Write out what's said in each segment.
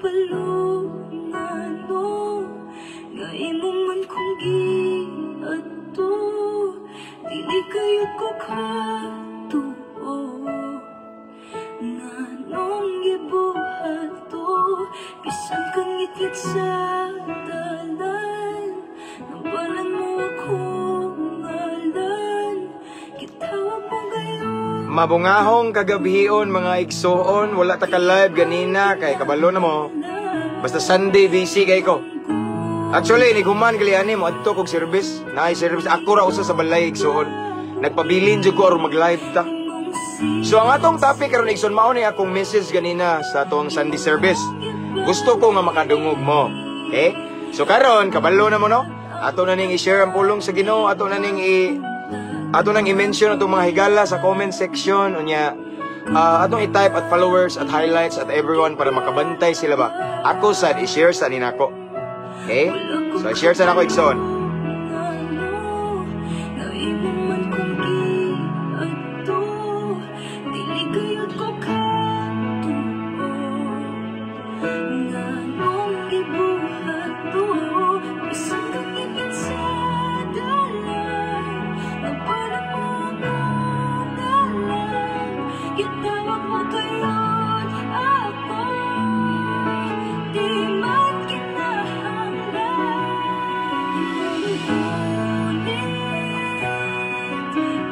Kabalo ngano nga imo man kong giadto. Dili kayo ko katuo. Nganong gibuhat to? Bisan kang ngitngit sa dalan, Nabalan mo akong ngalan. Gitawag mo gayon. Mabungahong kagabhion, mga igsuon, wala ta ka live ganina kay kabalo na mo. Basta Sunday, busy kay ko. Actually, niguman gali ani mo adto kog service. Naay service ako ra usa sa balay, igsuon. Nagpabilin jud ko aron mag-live ta. So ang atong topic karon, igsoon, mao ni akong message ganina sa atong Sunday service. Gusto ko nga makadungog mo. Okay? So karon kabalo na mo, no? Ato na ning i-share ang pulong sa Ginoo, ato nang i-mention atong mga higala sa comment section unya atong i-type at followers at highlights at everyone para makabantay sila ba. Ako sad i-share sa ninako. Okay? So i-share sa nako, igsoon. Nga imo man kong giadto. Dili gayud ko katuo. Nganong gibuhat to? Bisan kang ngitngit sa dalan, Nabalan mo akong ngalan. Gitawag mo gayon ako. Di man kinahanglan. Ngunit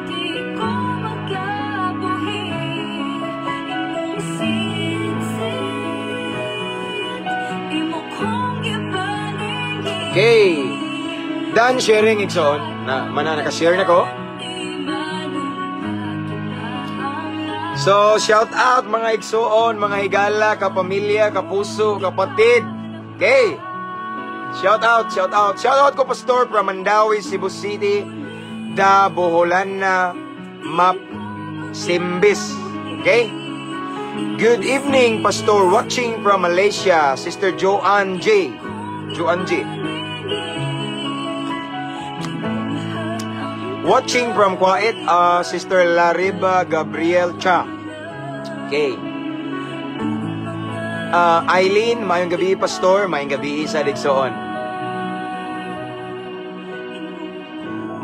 di ko makabuhi. Imong sisid, imo kong gipaningin. Okay. Done sharing, igsoon. Na mana naka-share na ko. Di man kinahanglan. So, shout out mga igsuon, mga higala, kapamilya, kapuso, kapatid. Okay. Shout out, shout out. Shout out ko, Pastor, from Mandaue, Cebu City, Da Boholana, Map Simbis. Okay? Good evening, Pastor. Watching from Malaysia, Sister Joanne J. Joanne J. Watching from Kuwait, Sister Lariba Gabriel Cha. Okay. Eileen, maayong gabi, Pastor. Maayong gabi sa igsoon.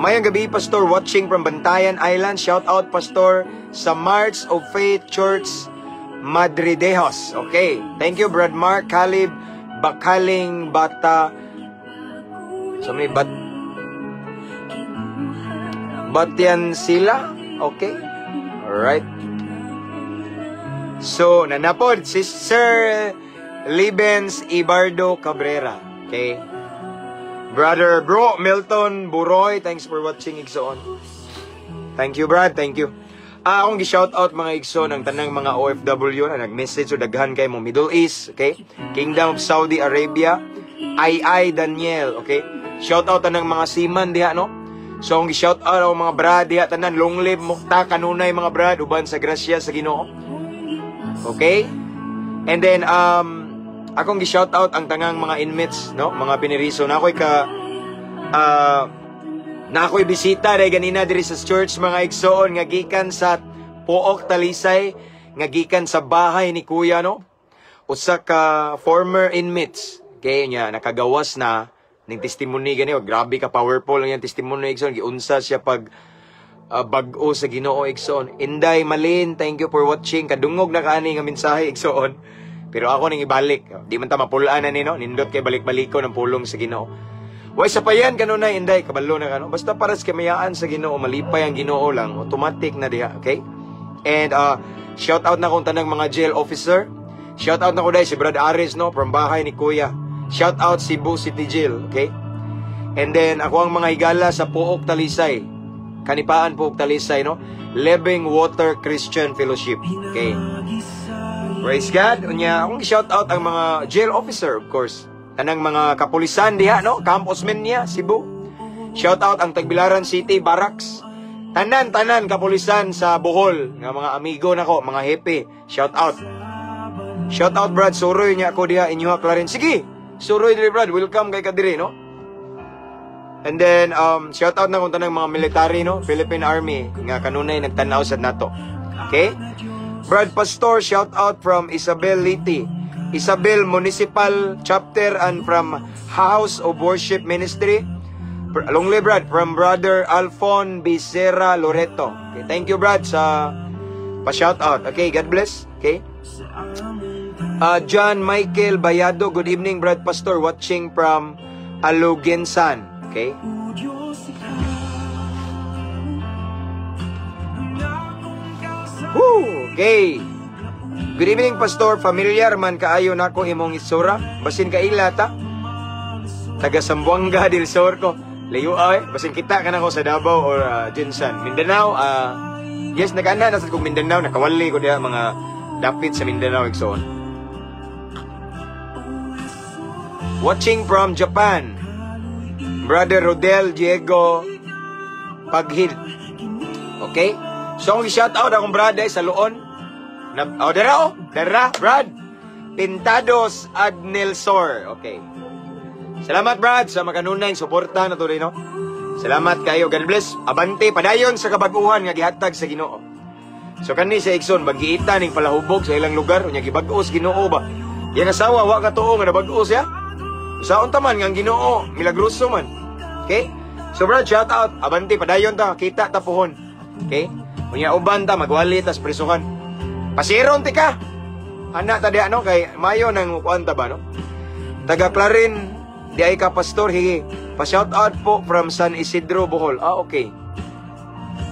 Maayong gabi, Pastor. Watching from Bantayan Island. Shout out, Pastor, sa March of Faith Church, Madridejos. Okay. Thank you, Brad Mark, Caleb, Bakaling, Bata. So may Batian sila? Okay. Alright. So, nanapod si Sir Libens Ibardo Cabrera. Okay. Brother Bro Milton Buroy, thanks for watching, igsoon. Thank you, Brad. Thank you. Akong gi-shout out, mga igsoon, ang tanang mga OFW na nag-message o daghan kay mo Middle East, okay? Kingdom of Saudi Arabia, Ai Ai Daniel, okay? Shout out tanang mga seaman diha, no? So akong gi-shout out ang mga brad diha tanan, long live mukta kanunay, mga brad, uban sa grasya sa Ginoo. Okay? And then akong gi-shout out ang tangang mga inmates, no? Mga piniriso na ako'y ka na ako'y bisita dahil ganina diri sa church, mga igsoon, nga gikan sa Pook Talisay, nga gikan sa bahay ni Kuya, no? Usa ka former inmates. Okay, niya nakagawas na ning testimony gani, oh, grabe ka powerful ang iyang testimony, igsoon. Giunsa siya pag bag-o sa Ginoo, igsoon. Inday Malin, thank you for watching. Kadungog na kaani nga mensahe, igsoon. Pero ako ning ibalik. Di man ta mapulaan na ni, no? Nindot kay balik-baliko ng pulong sa Ginoo. Way sa payan kanunay, Inday, kabalo na kano. Basta para sa kamayaan sa Ginoo, malipay ang Ginoo lang, automatic na diha, okay? And shout out na kong tanang mga jail officer. Shout out na ko dahil si Brad Aris, no, from bahay ni Kuya. Shout out Cebu City Jail, okay? And then ako ang mga higala sa Pook Talisay. Kanipaan Pook Talisay, no? Living Water Christian Fellowship. Okay. Praise God. Unya, akong shout out ang mga jail officer, of course. Tanang mga kapulisan diha, no? Camp Osmeña, Cebu. Shout out ang Tagbilaran City Barracks. Tanan tanan kapulisan sa Bohol nga mga amigo nako, mga hepe. Shout out. Shout out, Brad, suroy niya ako diha inyo Clarence. Sige. Suroy diri, Brad, welcome kay kadiri, no? And then shout out na kung tanang mga military, no, Philippine Army nga kanunay nagtan-aw sad nato. Okay? Brad Pastor, shout out from Isabel Liti. Isabel Municipal Chapter and from House of Worship Ministry. Long live, Brad, from Brother Alphon Becerra Loreto. Okay, thank you, Brad, sa pa-shout out. Okay, God bless. Okay. John Michael Bayado, good evening, Brad Pastor, watching from Aluginsan. Okay. O Diyos, ikaw ang akong kasama. Woo! Okay. Good evening, Pastor. Familiar man kaayo nako imong itsura. Basin kaila ta. Taga Zamboanga del Sur ko. Layo ay. Basin kita ka nako sa Davao or GenSan. Mindanao, yes, nag-ana na sa kong Mindanao. Nakawali ko diha mga dapit sa Mindanao, igsoon. Watching from Japan, Brother Rodel Diego Paghil. Okay? So, akong i-shout out akong brother sa Loon. Na, oh, dara oh. Dara, Brad. Pintados Adnelsor. Okay. Salamat, Brad, sa makanunay suporta na to rin, no? Salamat kayo. God bless. Abante, padayon sa kabaguhan nga gihatag sa Ginoo. So kani sa igsoon bagiita ning palahubog sa ilang lugar unya gibag-os Ginoo ba. Yang asawa wa ka tuo nga nabag-os siya. Saon ta man nga ang Ginoo milagroso man. Okay? So Brad, shout out. Abante, padayon ta, kita ta puhon. Okay? Unya uban ta magwali tas presuhan. Pasiron ti ka. Ana ta diha no kay mayo nang kuan ta ba no. Taga Clarin di ay ka, Pastor, higi. Pa shout out po from San Isidro, Bohol. Ah, okay.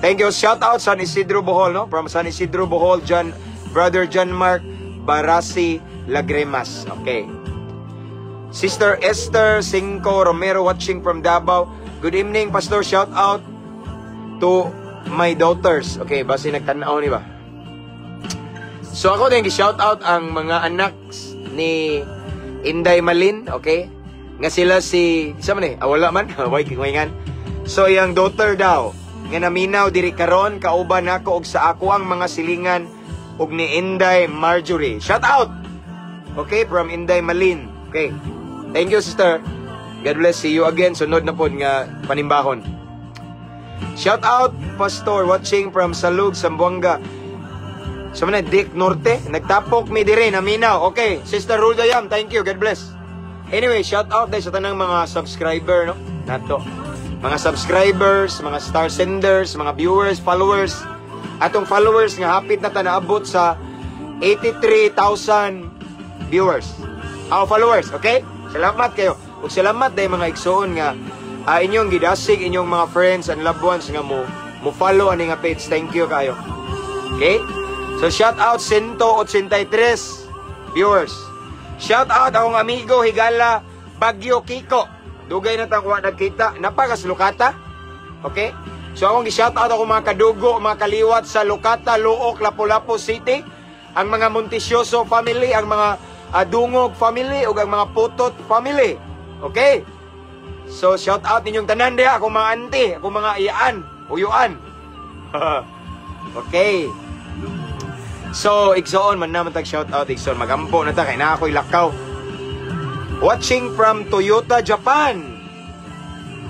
Thank you. Shout out San Isidro, Bohol, no? From San Isidro, Bohol, John, Brother John Mark Barasi Lagremas. Okay. Sister Esther Cinco Romero watching from Davao. Good evening, Pastor. Shout out to my daughters. Okay, basi nagtanaw ni ba? So ako din shout out ang mga anak ni Inday Malin, okay? Nga sila si isa man eh, ah, wala man, way kingoyngan. So iyang daughter daw nga naminaw diri karon kauban nako og sa ako ang mga silingan og ni Inday Marjorie. Shout out. Okay, from Inday Malin. Okay. Thank you, sister. God bless. See you again. Sunod na pod nga panimbahon. Shout out, Pastor, watching from Salug, Zamboanga. Sa so, Dick Norte, nagtapok mi dire naminaw. Okay, Sister Ruda Yam, thank you. God bless. Anyway, shout out dahil sa tanang mga subscriber, no? Nato. Mga subscribers, mga star senders, mga viewers, followers. Atong followers nga hapit na ta naabot sa 83,000 viewers. Our followers, okay? Salamat kayo. Ug salamat dahil mga igsoon nga inyong gidasig inyong mga friends and loved ones nga mo follow ani nga page. Thank you kayo. Okay? So shout out 183 viewers. Shout out akong amigo Higala Bagyo Kiko. Dugay na tang wa nagkita. Napakas Lukata. Okay? So akong gi-shout out ako mga kadugo, mga kaliwat sa Lukata, Looc, Lapu-Lapu City, ang mga Montesioso family, ang mga Dungog family ug ang mga Putot family. Okay? So shout out ninyong tanan diha, akong mga auntie, akong mga iyaan, uyuan. Okay. So, igsoon man naman tag shout out, igsoon magampo na ta kay na ako'y lakaw. Watching from Toyota, Japan.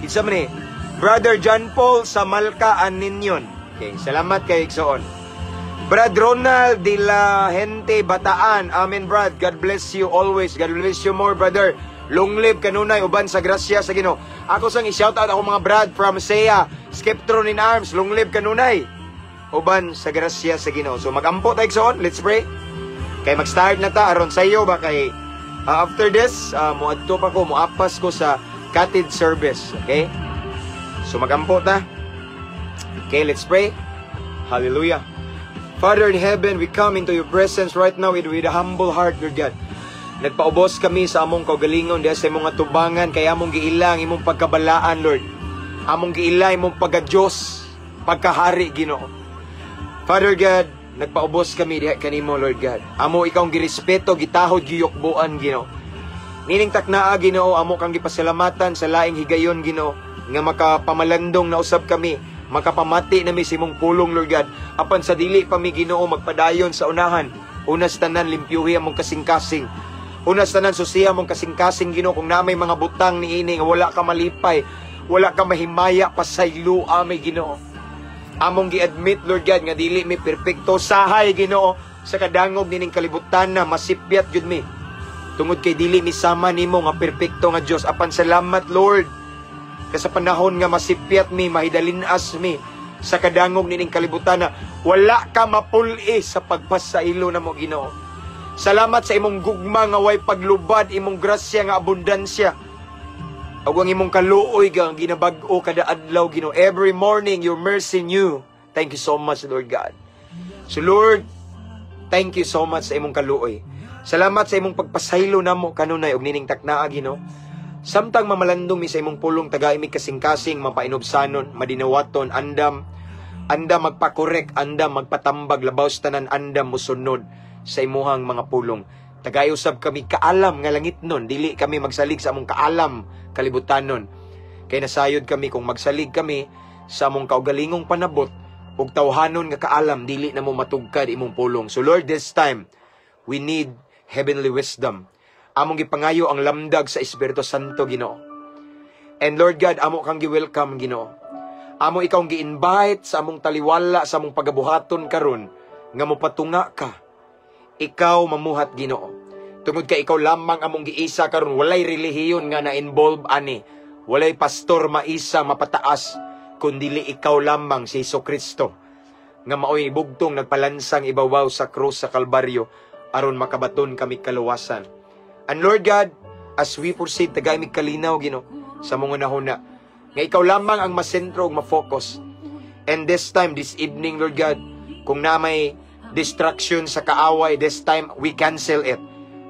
Kinsa man ni? Brother John Paul sa Malka Aninyon. Okay, salamat kay igsoon. Brad Ronald de la Gente Bataan. Amen, Brad. God bless you always. God bless you more, brother. Long live kanunay uban sa grasya sa Ginoo. Ako sang i-shout out ako mga Brad from Sea, Skeptron in Arms. Long live kanunay uban sa grasya sa Ginoo. So magampo ta, igsoon, let's pray. Kay mag-start na ta aron sayo ba kay after this moadto pa ko, moapas ko sa cottage service, okay? So magampo ta. Okay, let's pray. Hallelujah. Father in heaven, we come into your presence right now with a humble heart, Lord God. Nagpaubos kami sa among kaugalingon diha sa imong atubangan kay among giilang imong pagkabalaan, Lord. Among giila imong pagka-Diyos, pagkahari, Ginoo. Father God, nagpaubos kami diha kanimo, Lord God. Amo ikaw ang girespeto, gitahod, giyukbuan, Ginoo. Nining taknaa, Ginoo, amo kang gipasalamatan sa laing higayon, Ginoo, nga makapamalandong na usab kami, makapamati nami sa imong pulong, Lord God. Apan sa dili pa mi, Ginoo, magpadayon sa unahan. Una sa tanan, limpyuhi among kasing-kasing. Una sa tanan, susiha among kasing-kasing, Ginoo, kung na may mga butang niini nga wala ka malipay, wala ka mahimaya, pasaylo ami, Ginoo. Among gi-admit, Lord God, nga dili mi perpekto sahay, Ginoo, sa kadangog nining kalibutan na masipyat gyud mi. Tungod kay dili misama nimo nga perpekto nga Dios, apan salamat, Lord, kay sa panahon nga masipyat mi, mahidalinas mi sa kadangog nining kalibutan na wala ka mapuli sa pagpasailo namo, Ginoo. Salamat sa imong gugma nga way paglubad, imong grasya nga abundansya. Ug ang imong kaluoy nga ginabag-o kada adlaw, Ginoo. Every morning your mercy new. Thank you so much, Lord God. So Lord, thank you so much sa imong kaluoy. Salamat sa imong pagpasaylo namo kanunay og nining taknaa, Ginoo. Samtang mamalandong mi sa imong pulong, tagai mi kasing-kasing, mapainubsanon, madinawaton, andam, andam magpakorek, andam magpatambag, labaw sa tanan andam musunod sa imuhang mga pulong. Tagay usab kami kaalam nga langit nun, dili kami magsalig sa among kaalam kalibutanon. Kay nasayod kami kung magsalig kami sa among kaugalingong panabot ug tawhanon nga kaalam, dili na mo matugkad imong pulong. So Lord, this time we need heavenly wisdom. Among gipangayo ang lamdag sa Espiritu Santo, Ginoo. And Lord God, amo kang gi-welcome, Ginoo. Amo ikaw gi-invite sa among taliwala, sa among pagabuhaton karon nga mopatunga ka. Ikaw mamuhat, Ginoo. Tungod kay ikaw lamang among giisa karon, walay relihiyon nga na-involve ani. Walay pastor maisa mapataas kundili ikaw lamang, si Hesus Kristo nga maoy bugtong nagpalansang ibabaw sa krus sa Kalbaryo aron makabaton kami kaluwasan. And Lord God, as we proceed, tagay mi kalinaw, Ginoo, sa mga nahuna nga ikaw lamang ang masentro ug ma-focus. And this time, this evening, Lord God, kung na may distraction sa kaaway, this time we cancel it.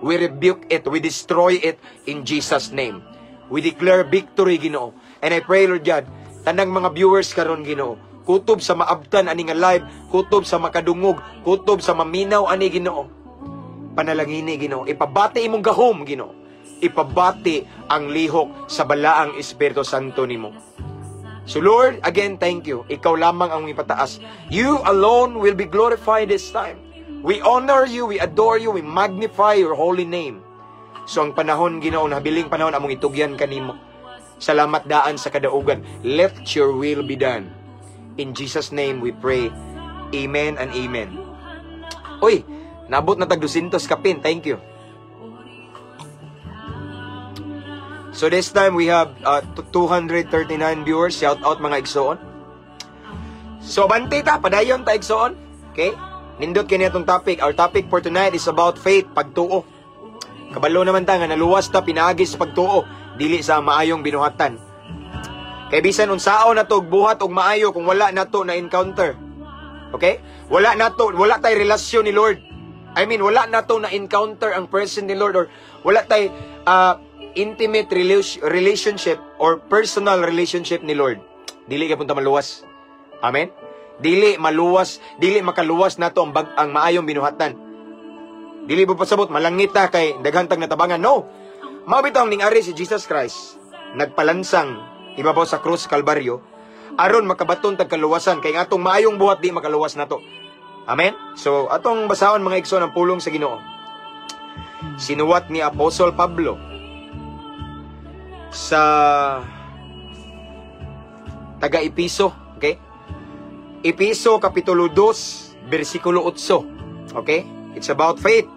We rebuke it. We destroy it in Jesus' name. We declare victory, Ginoo. And I pray, Lord God, tanang mga viewers karon, Ginoo, kutob sa maabtan ani nga live, kutob sa makadungog, kutob sa maminaw ani, Ginoo. Panalangini, Ginoo. Ipabati imong gahom, Ginoo. Ipabati ang lihok sa balaang Espiritu Santo nimo. So Lord, again, thank you. Ikaw lamang ang ipataas. You alone will be glorified this time. We honor you, we adore you, we magnify your holy name. So ang panahon, Ginoo, nabiling panahon among itugyan kanimo. Salamat daan sa kadaugan. Let your will be done. In Jesus' name we pray. Amen and amen. Uy, nabot na tag 200 kapin. Thank you. So this time we have 239 viewers. Shout out, mga igsoon. So abante ta, padayon ta, igsoon. Okay? Nindot kini atong topic. Our topic for tonight is about faith, pagtuo. Kabalo naman ta nga naluwas ta pinaagi sa pagtuo, dili sa maayong binuhatan. Kay bisan unsaon nato og buhat og maayo, kung wala nato na encounter. Okay? Wala nato, wala tay relasyon ni Lord. I mean, wala nato na encounter ang person ni Lord or wala tay intimate relationship or personal relationship ni Lord. Dili ka punta maluwas. Amen? Dili maluwas, dili makaluwas nato ang maayong binuhatan. Dili ba pasabot malangit ta kay daghan tag natabangan? No. Mao bitaw ang ning-ari si Jesus Christ nagpalansang ibabaw sa krus Kalbaryo aron makabaton tag kaluwasan, kay ang atong maayong buhat di makaluwas nato. Amen? So atong basahon, mga igsoon, ang pulong sa Ginoo. Sinuwat ni Apostol Pablo sa taga Episo, okay? Episo kapitulo 2 bersikulo 8. Okay? It's about faith.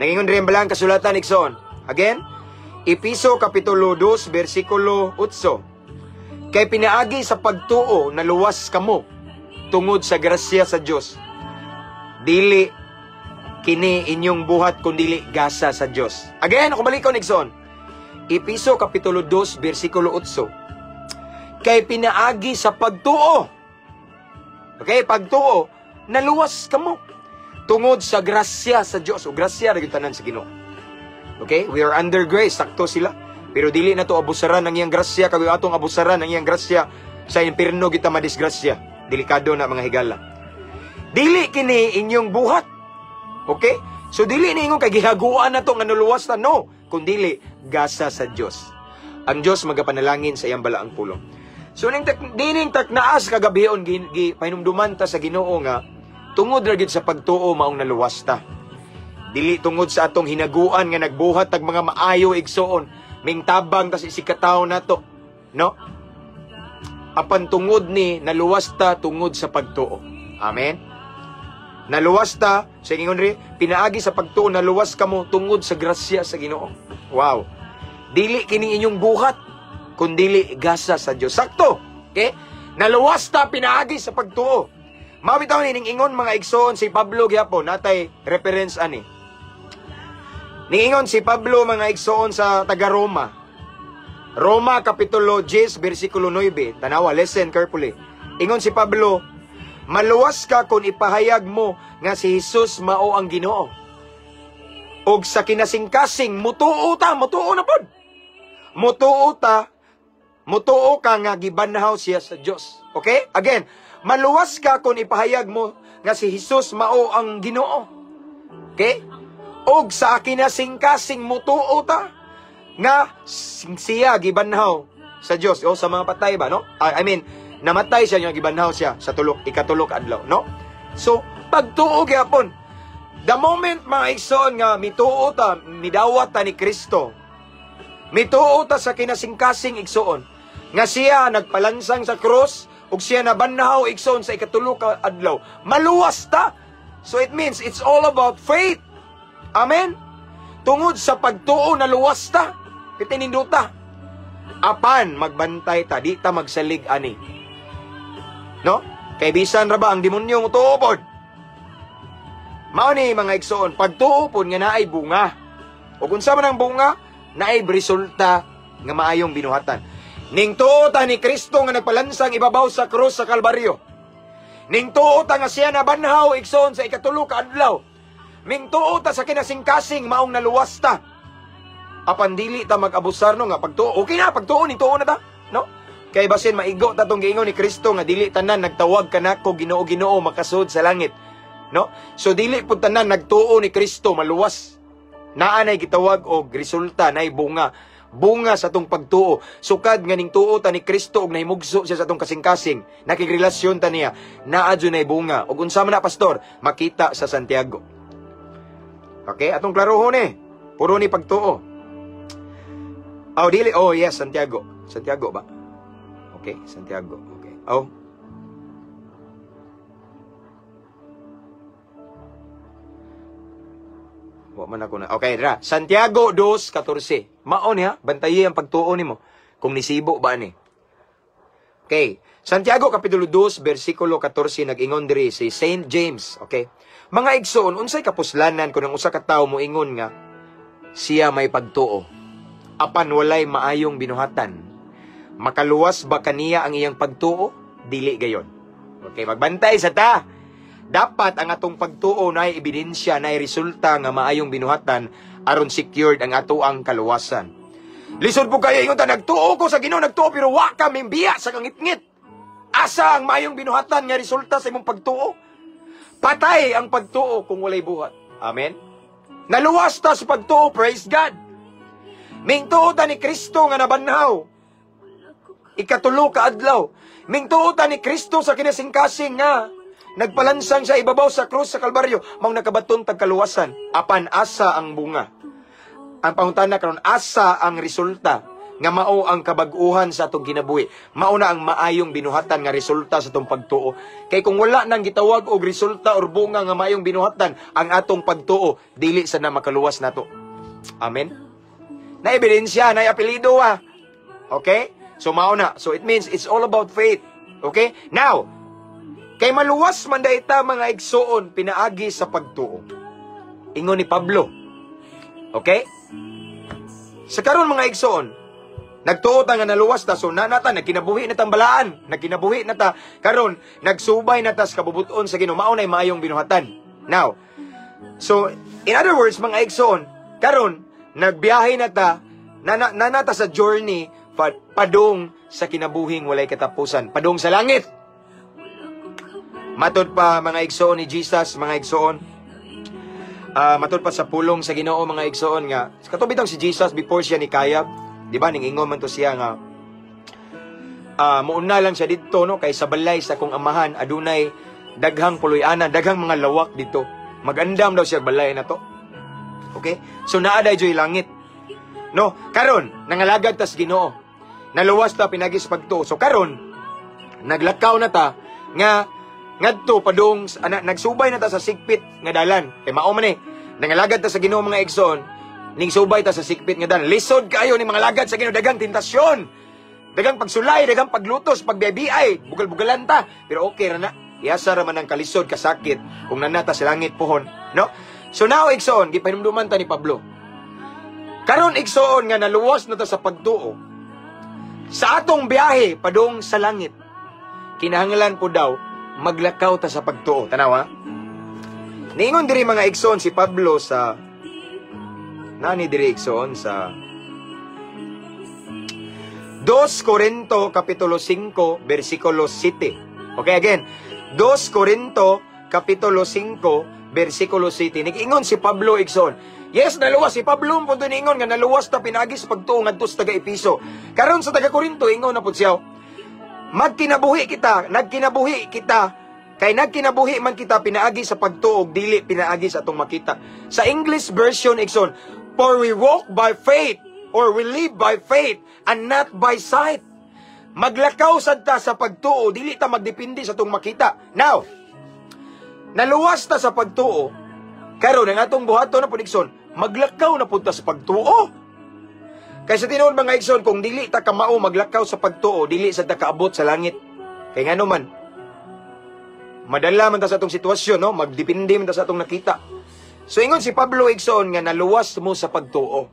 Nangingon rin bala ang kasulatan, igsoon. Again, Episo kapitulo 2 bersikulo 8. Kay pinaagi sa pagtuo naluwas kamo tungod sa grasya sa Dios. Dili kini inyong buhat kundili gasa sa Dios. Again, ako balik ko, igsoon. Episo kapitulo 2 bersikulo 8. Kay pinaagi sa pagtuo. Okay, pagtuo, naluwas kamo tungod sa grasya sa Dios. O grasya ra gyud tanan sa Ginoo. Okay? We are under grace, sakto sila. Pero dili na to abusaran ang iyang grasya, kag atong abusaran ang iyang grasya, sa impierno kita madisgrasya. Delikado na, mga higala. Dili kini inyong buhat. Okay? So dili ni ingon kay gihaguan na to nga nuluwas ta, no, kundili gasa sa Dios. Ang Dios magapanalangin sa iyang balaang pulong. So ning tak, dining taknaas kagabion gi, gi pahinumduman ta sa Ginoo nga tungod ra gyud sa pagtuo maong naluwas ta. Dili tungod sa atong hinaguan nga nagbuhat tag mga maayo, igsoon, mingtabang ta sa isigkatawo nato, no? Apan tungod ni naluwas ta tungod sa pagtuo. Amen. Naluwas ta, sa ingon ri, pinaagi sa pagtuo naluwas kamo tungod sa grasya sa Ginoo. Wow. Dili kini inyong buhat, kundili gasa sa Dios. Sakto. Okay? Naluwas ta pinaagi sa pagtuo. Mao bitaw ni ning ingon mga igsoon si Pablo gyapon, natay reference ani. Niingon si Pablo mga igsoon sa taga Roma. Roma kapitulo 10 bersikulo 9. Tanawa, listen carefully. Ingon si Pablo, maluwas ka kung ipahayag mo nga si Jesus mao ang Ginoo. Og sa kinasingkasing mutuo ta, mutuo na pod. Mutuo ta, mutuo ka nga gibanhaw siya sa Dios. Okay? Again, maluwas ka kung ipahayag mo nga si Jesus mao ang Ginoo. Okay? Og sa kinasingkasing mutuo ta nga siya gibanhaw sa Dios o sa mga patay ba, no? I mean, namatay siya nga gibanhaw siya sa tulok, ikatulok adlaw, no? So, pagtuo gyapon. The moment mga igsoon nga mituo ta, midawat ta ni Kristo, mituo ta sa kinasingkasing igsoon nga siya nagpalansang sa krus ug siya nabanhaw igsoon sa ikatulo ka adlaw, maluwas ta. So it means it's all about faith. Amen? Tungod sa pagtuo naluwas ta, pitininduta. Apan magbantay ta, di ta magsalig ani. No? Kay bisan ra ba ang demonyo mutuo pod? Mao ni mga igsoon, pagtuo pod nga naay bunga. Ug unsa man ang bunga, naay resulta nga maayong binuhatan. Ning tuo ta ni Kristo nga nagpalansang ibabaw sa krus sa Kalbaryo. Ning tuo ta nga siya nabanhaw igsoon sa ikatulo ka adlaw. Ning tuo ta sa kinasingkasing maong naluwas ta. Apan dili ta mag-abusar no nga pagtuo. Okay na pagtuo ning tuo na ta, no? Kay basin maigo ta tong giingon ni Kristo nga dili tanan nagtawag kanako Ginoo Ginoo makasud sa langit, no? So dili pud tanan nagtuo ni Kristo maluwas. Naa nay gitawag og resulta, nay bunga. Bunga sa atong pagtuo. Sukad nga ning tuo ta ni Kristo og nahimugso siya sa atong kasing-kasing, nakigrelasyon ta niya, naa jud nay bunga. Og unsa man na, pastor? Makita sa Santiago. Okay, atong klarohon eh. Puro ni pagtuo. Oh, dili. Oh, yes, Santiago. Santiago ba? Okay, Santiago. Okay. Oh. Wa man ako na. Okay, dra. Santiago 2:14. Mao niya, bantayi ang pagtuo nimo kung nisibo ba ni. Okay. Santiago kapitulo 2 bersikulo 14 nag-ingon diri si Saint James, okay? Mga igsoon, unsay kapuslanan kun ang usa ka tawo moingon nga siya may pagtuo apan walay maayong binuhatan? Makaluwas ba kaniya ang iyang pagtuo? Dili gayon. Okay, magbantay sa ta. Dapat ang atong pagtuo naay ebidensya, naay resulta nga maayong binuhatan aron secured ang atoang kaluwasan. Lisod po kayo ingon ta nagtuo ko sa Ginoo, nagtuo pero wa ka mimbiya sa kangitngit. Asa ang maayong binuhatan nga resulta sa imong pagtuo? Patay ang pagtuo kung walay buhat. Amen. Naluwas ta sa pagtuo, praise God. Mingtuo ta ni Kristo nga nabanhaw ikatulo ka adlaw. Mingtuo ta ni Kristo sa kinasingkasing nga nagpalansang siya ibabaw sa krus sa Kalbaryo, maong nakabaton tag kaluwasan. Apan asa ang bunga? Ang pangutana karon, asa ang resulta nga mao ang kabag-uhan sa atong kinabuhi? Mao na ang maayong binuhatan nga resulta sa atong pagtuo. Kay kung wala nang gitawag og resulta or bunga nga maayong binuhatan ang atong pagtuo, dili sa na makaluwas nato. Amen. Na ebidensya, na apelyido ah. Okay? So mao na. So it means it's all about faith. Okay? Now, kay maluwas man dahil ta mga igsoon pinaagi sa pagtuo. Ingon ni Pablo. Okay? Sa karon mga igsoon, nagtuo ta nga naluwas ta, so nanata nagkinabuhi na tang balaan, nagkinabuhi na ta karon, nagsubay na ta sa kabubuton sa Ginoo, mao nay maayong binuhatan. Now, so in other words mga igsoon, karon nagbiyahe na ta, nanata sa journey padung sa kinabuhing walay katapusan, padung sa langit. Matod pa mga igsoon ni Jesus, mga igsoon, matod pa sa pulong sa Ginoo mga igsoon nga katong bitong si Jesus before siya ni Kayab, di ba ning ingon man to siya nga muuna lang siya didto no, kay sa balay sa akong amahan adunay daghang puloy-anan, daghang mga lawak didto. Magandam daw siya balay na to. Okay? So naa day joy langit. No, karon nangalagad tas Ginoo. Naluwas ta pinagis pagtuo. So karon naglakaw na ta nga Ngadto padung ana, nagsubay na ta sa sikpit nga dalan. Kay mao man eh. Nangalagad ta sa Ginoo, mga igsoon, ning subay ta sa sikpit nga dalan. Lisod kaayo ni mangalagad sa Ginoo, daghang tentasyon. Daghang pagsulay, daghang paglutos, pagbiabiyay, bugal-bugalan ta. Pero okay ra na. Iyasa ra man ang kalisod, kasakit, kung nanata sa langit pohon, no? So now, igsoon, gipahinumduman ta ni Pablo. Karon, igsoon, nga naluwas na ta sa pagtuo, sa atong biyahe padung sa langit, kinahanglan po daw maglakaw ta sa pagtuo. Tanawa? Niingon diri, mga igsoon, si Pablo sa nani diri, igsoon, sa 2 Corinto kapitulo 5 versikulo 7. Okay, again. 2 Corinto kapitulo 5 versikulo 7. Nag-ingon si Pablo, igsoon. Yes, naluwas si Pablo po niingon nga naluwas ta pinaagi sa pagtuo ngadto sa taga Episo. Karon sa taga Corinto ingon na pud siya. Magkinabuhi kita, nagkinabuhi kita kay nagkinabuhi man kita pinaagi sa pagtuo, dili pinaagi sa atong makita. Sa English version, igsoon, "For we walk by faith or we live by faith and not by sight." Maglakaw sad ta sa pagtuo, dili ta magdepende sa atong makita. Now, naluwas ta sa pagtuo, karon ang atong buhaton na pud, igsoon, maglakaw na pud ta sa pagtuo. Kay sa tinuod, mga igsoon, kung dili ta kamao maglakaw sa pagtuo, dili sad ta kaabot sa langit. Kay ngano man, madala man ta sa atong sitwasyon, no? Magdepende man ta sa atong nakita. So ingon si Pablo, igsoon, nga naluwas mo sa pagtuo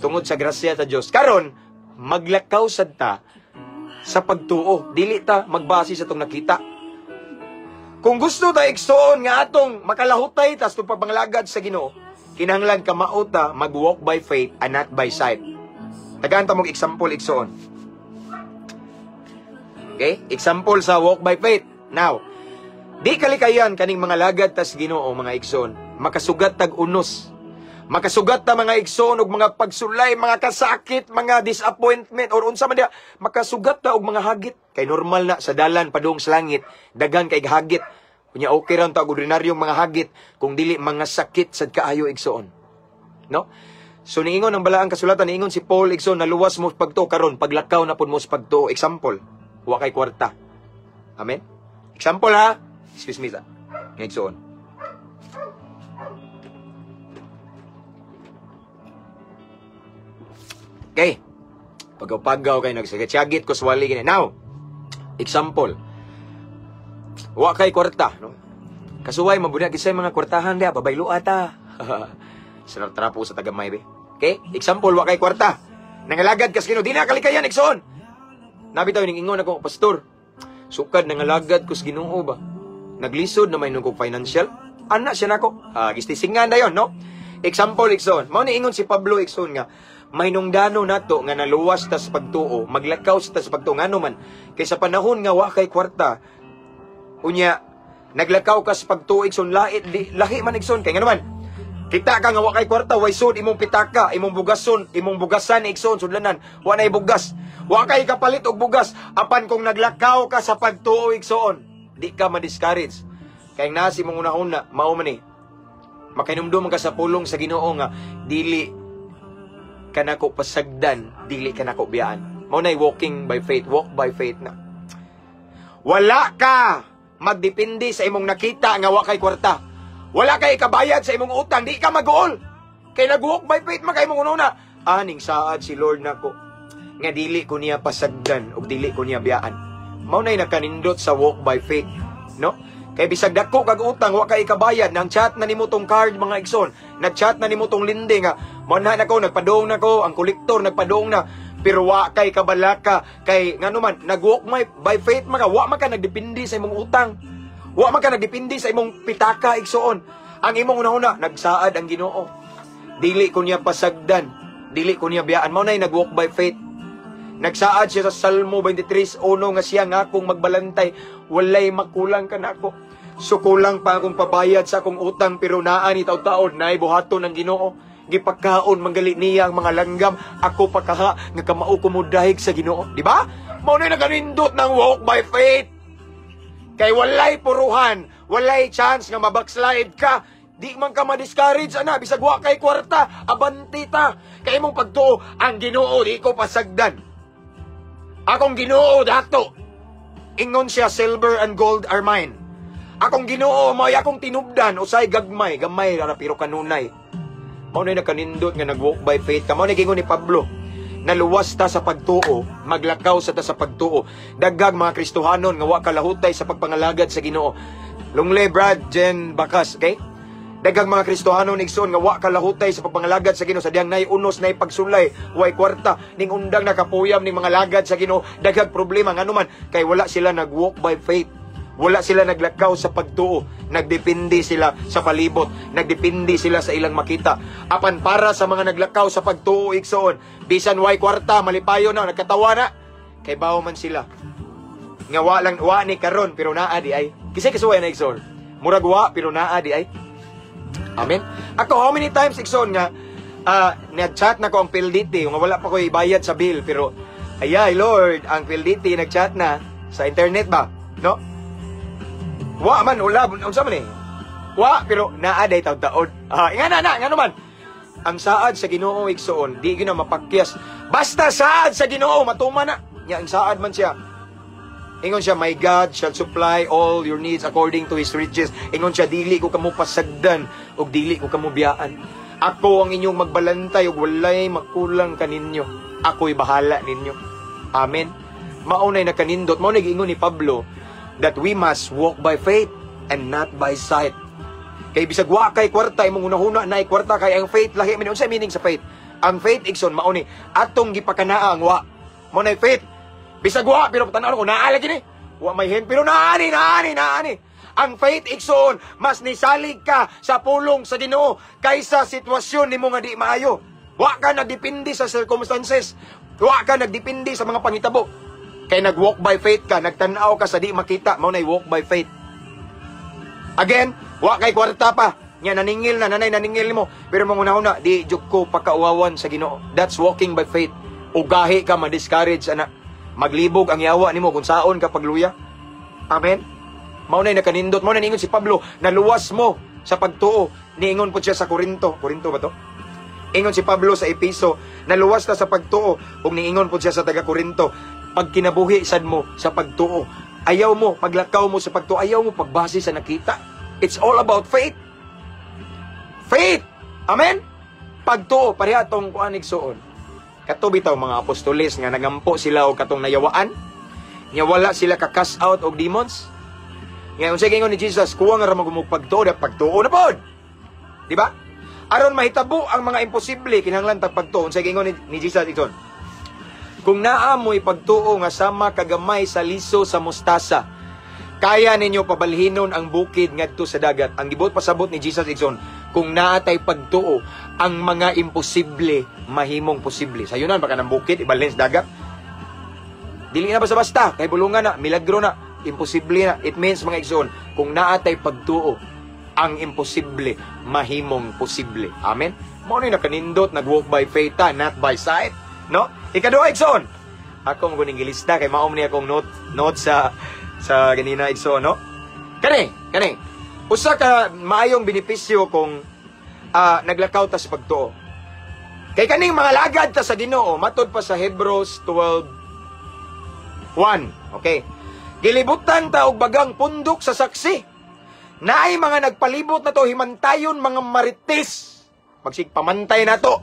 tungod sa grasya sa Dios. Karon, maglakaw sad ta sa pagtuo, dili ta magbase sa atong nakita. Kung gusto ta, igsoon, nga atong makalahutay ta sa pagpangalagad sa Ginoo, kinahanglan kamao ta mag-walk by faith and not by sight. Tagaan ta mong example, igsoon. Okay? Example sa walk by faith. Now, di kalikayan kaning mangalagad tas Ginoo, mga igsoon. Makasugat tag unos. Makasugat ta, mga igsoon, og mga pagsulay, mga kasakit, mga disappointment or unsa man diha, makasugat ta og mga hagit. Kay normal na sa dalan padung sa langit, daghan kay hagit. Unya okay ra ta og ordinaryong mga hagit kung dili mga sakit sad kaayo, igsoon. No? So niingon ang balaang kasulatan, niingon si Paul, igsoon, naluwas mo pagtuo, karon paglakaw na pud mo sa pagtuo. Example, wa kay kwarta. Amen? Example ha. Excuse me sa. Igsoon. Okay. Pagaw-pagaw kay nagsagatsyagit ko swali gini. Now, example. Wa kay kwarta, no? Kasuway mabuna kisay mga kwartahan diha, babaylo ata. Sarap trapo sa tagamay be. Okay? Example, wa kay kwarta. Nangalagad kas Ginoo, di na kalikayan, igsoon. Nabitaw ning ingon ako, "Pastor, sukad nangalagad ko sa Ginoo ba? Naglisod na may nung financial." Ana siya nako. Ah, gistisingan dayon, no? Example, igsoon. Mao ni ingon si Pablo, igsoon, nga mahinungdano nato nga naluwas tas pagtuo, maglakaw sa tas pagtuo, ngano man kay sa panahon nga wa kay kwarta, unya naglakaw ka sa pagtuo, igsoon, lahi di, lahi man, igsoon, kay ngano man kita ka nga wa kay kwarta, way sud imong pitaka, imong bugason, imong bugasan, igsoon, sudlanan, wa nay bugas, wa kay kapalit og bugas. Apan kung naglakaw ka sa pagtuo, igsoon, di ka ma-discourage kay nasi imong una-una, mao man ni makainumdum ka sa pulong sa Ginoo nga dili kanako pasagdan, dili kanako biyaan. Mao nay walking by faith, walk by faith na. Wala ka magdepende sa imong nakita nga wa kay kwarta. Wala kay kabayad sa imong utang, di ka mag-uol. Kay nag-walk by faith man kay imong una. Aning saad si Lord nako nga dili ko niya pasagdan ug dili ko niya biyaan. Mao nay nakanindot sa walk by faith, no? Kay bisag dako kag utang, wa kay kabayad, nang chat na nimo tong card, mga igsoon, nag-chat na nimo tong linde nga manha na ko, nagpadong na ko, ang kolektor nagpadong na, pero wa kay kabalaka kay ngano man nag-walk by faith man ka, wa man ka nagdepende sa imong utang. Wa man ka nagdepende sa imong pitaka, igsoon. Ang imong una-una, nagsaad ang Ginoo. Dili ko niya pasagdan, dili ko niya biyaan. Mao nay nag-walk by faith. Nagsaad siya sa Salmo 23:1 nga siya nga akong magbalantay, walay makulang kanako. So kulang pa akong pabayad sa akong utang, pero naa ni taud-taod naay buhaton ng Ginoo. Gipakaon manggali niya ang mga langgam, ako pa kaha nga kamao ko modahig sa Ginoo, di ba? Mao na nakanindot ng walk by faith. Kay walay puruhan, walay chance nga mabackslide ka. Di man ka ma-discourage ana bisag wa kay kwarta, abanti ta. Kay imong pagtuo, ang Ginoo di ko pasagdan. Akong Ginoo dato. Ingon siya, "Silver and gold are mine." Akong Ginoo mao'y akong tinubdan, usay gagmay, gamay ra pero kanunay. Mao na nakanindot nga nag-walk by faith ka. Mao na giingon ni Pablo, naluwas ta sa pagtuo, maglakaw sa ta sa pagtuo. Daghang mga Kristohanon nga wa kalahutay sa pagpangalagad sa Ginoo. Lungle Brad Jen Bakas, okay? Daghang mga Kristohanon, igsoon, nga wa kalahutay sa pagpangalagad sa Ginoo sa diyang nay unos, nay pagsulay, way kwarta, ning undang nakapuyam ning mga lagad sa Ginoo, daghang problema. Ngano man? Kay wala sila nag-walk by faith. Wala sila naglakaw sa pagtuo. Nagdepende sila sa palibot. Nagdepende sila sa ilang makita. Apan para sa mga naglakaw sa pagtuo, igsoon, bisan way kwarta, malipayo na, nagkatawa na. Kay bawo man sila nga wa lang, wa ni karon pero naa di ay. Kisay kasuway na, igsoon. Murag wa pero naa di ay. Amen. Ako, how many times, igsoon, nga nag-chat na ko ang PLDT nga wala pa ko ibayad sa bill, pero ayay Lord, ang PLDT nag-chat na sa internet ba, no? Wa man ulab, unsa man eh? Wa pero naa day taud-taod. Ah, nga na na, ngano man? Ang saad sa Ginoo, igsoon, di gyud na mapakyas. Basta saad sa Ginoo matuman na. Nya ang saad man siya. Ingon siya, "My God shall supply all your needs according to His riches." Ingon siya, "Dili ko kamo pasagdan ug dili ko kamo biyaan. Ako ang inyong magbalantay ug walay makulang kaninyo. Ako'y bahala ninyo." Amen. Maunay nakanindot, mao nay giingon ni Pablo that we must walk by faith and not by sight. Kay bisag wa kay kwarta, imong hunahuna na kwarta, kay ang faith lahi man. Unsa meaning sa faith? Ang faith, igsoon, mao ni atong gipakanaa ang wa. Mao nay faith. Bisag wa pero tan-aw ko naa lagi ni. Wa may hen pero naa ni, naa ni, naa ni. Ang faith, igsoon, mas nisalig ka sa pulong sa Ginoo kaysa sitwasyon nimo nga di maayo. Wa ka nagdepende sa circumstances. Wa ka nagdepende sa mga pangitabo. Kay nag-walk by faith ka, nagtan-aw ka sa di makita, mao nay walk by faith. Again, wa kay kwarta pa. Nya naningil na, nanay naningil nimo. Pero mga una, di jud ko pakauwawan sa Ginoo. That's walking by faith. Ugahi ka ma-discourage ana. Maglibog ang yawa nimo kung saon ka pagluya. Amen. Mao nay nakanindot, mao na niingon si Pablo, naluwas mo sa pagtuo. Niingon po siya sa Korinto. Korinto ba to? Ingon si Pablo sa Epeso, naluwas ta sa pagtuo. Ug niingon po siya sa taga Korinto, pagkinabuhi sad mo sa pagtuo. Ayaw mo, paglakaw mo sa pagtuo, ayaw mo pagbase sa nakita. It's all about faith. Faith! Amen? Pagtuo, pareha tong kuan, igsuon. Kato bitaw mga apostoles nga nagampo sila og katong nayawaan. Nya wala sila ka cast out og demons. Nga unsay giingon ni Jesus, kuwang ra mo pagtuo, da pagtuo na pod. Di ba? Aron mahitabo ang mga imposible, kinahanglan tag pagtuo. Unsay giingon ni Jesus, igsoon? Kung naa mo'y pagtuo nga sama kagamay sa liso sa mustasa, kaya ninyo pabalhinon ang bukid ngadto sa dagat. Ang gibuot pasabot ni Jesus, igsoon, kung naa tay pagtuo, ang mga imposible mahimong posible. Sayunan baka ng bukid ibalhin sa dagat. Dili na basta-basta, kay bulungan na, milagro na, imposible na. It means, mga igsoon, kung naa tay pagtuo, ang imposible mahimong posible. Amen? Mao ni nakanindot, nag-walk by faith ta, not by sight. No? Ikaduha, igsoon. Ako mo kuning gilista kay mao ni akong note sa ganina, igsoon, no? Kani, kani. Usa ka maayong benepisyo kung naglakaw ta sa pagtuo. Kay kaning mga lagad ta sa Ginoo, matod pa sa Hebrews 12:1. Okay. Gilibutan ta og bagang pundok sa saksi. Naay mga nagpalibot na to, himantayon mga marites. Magsigpamantay na to.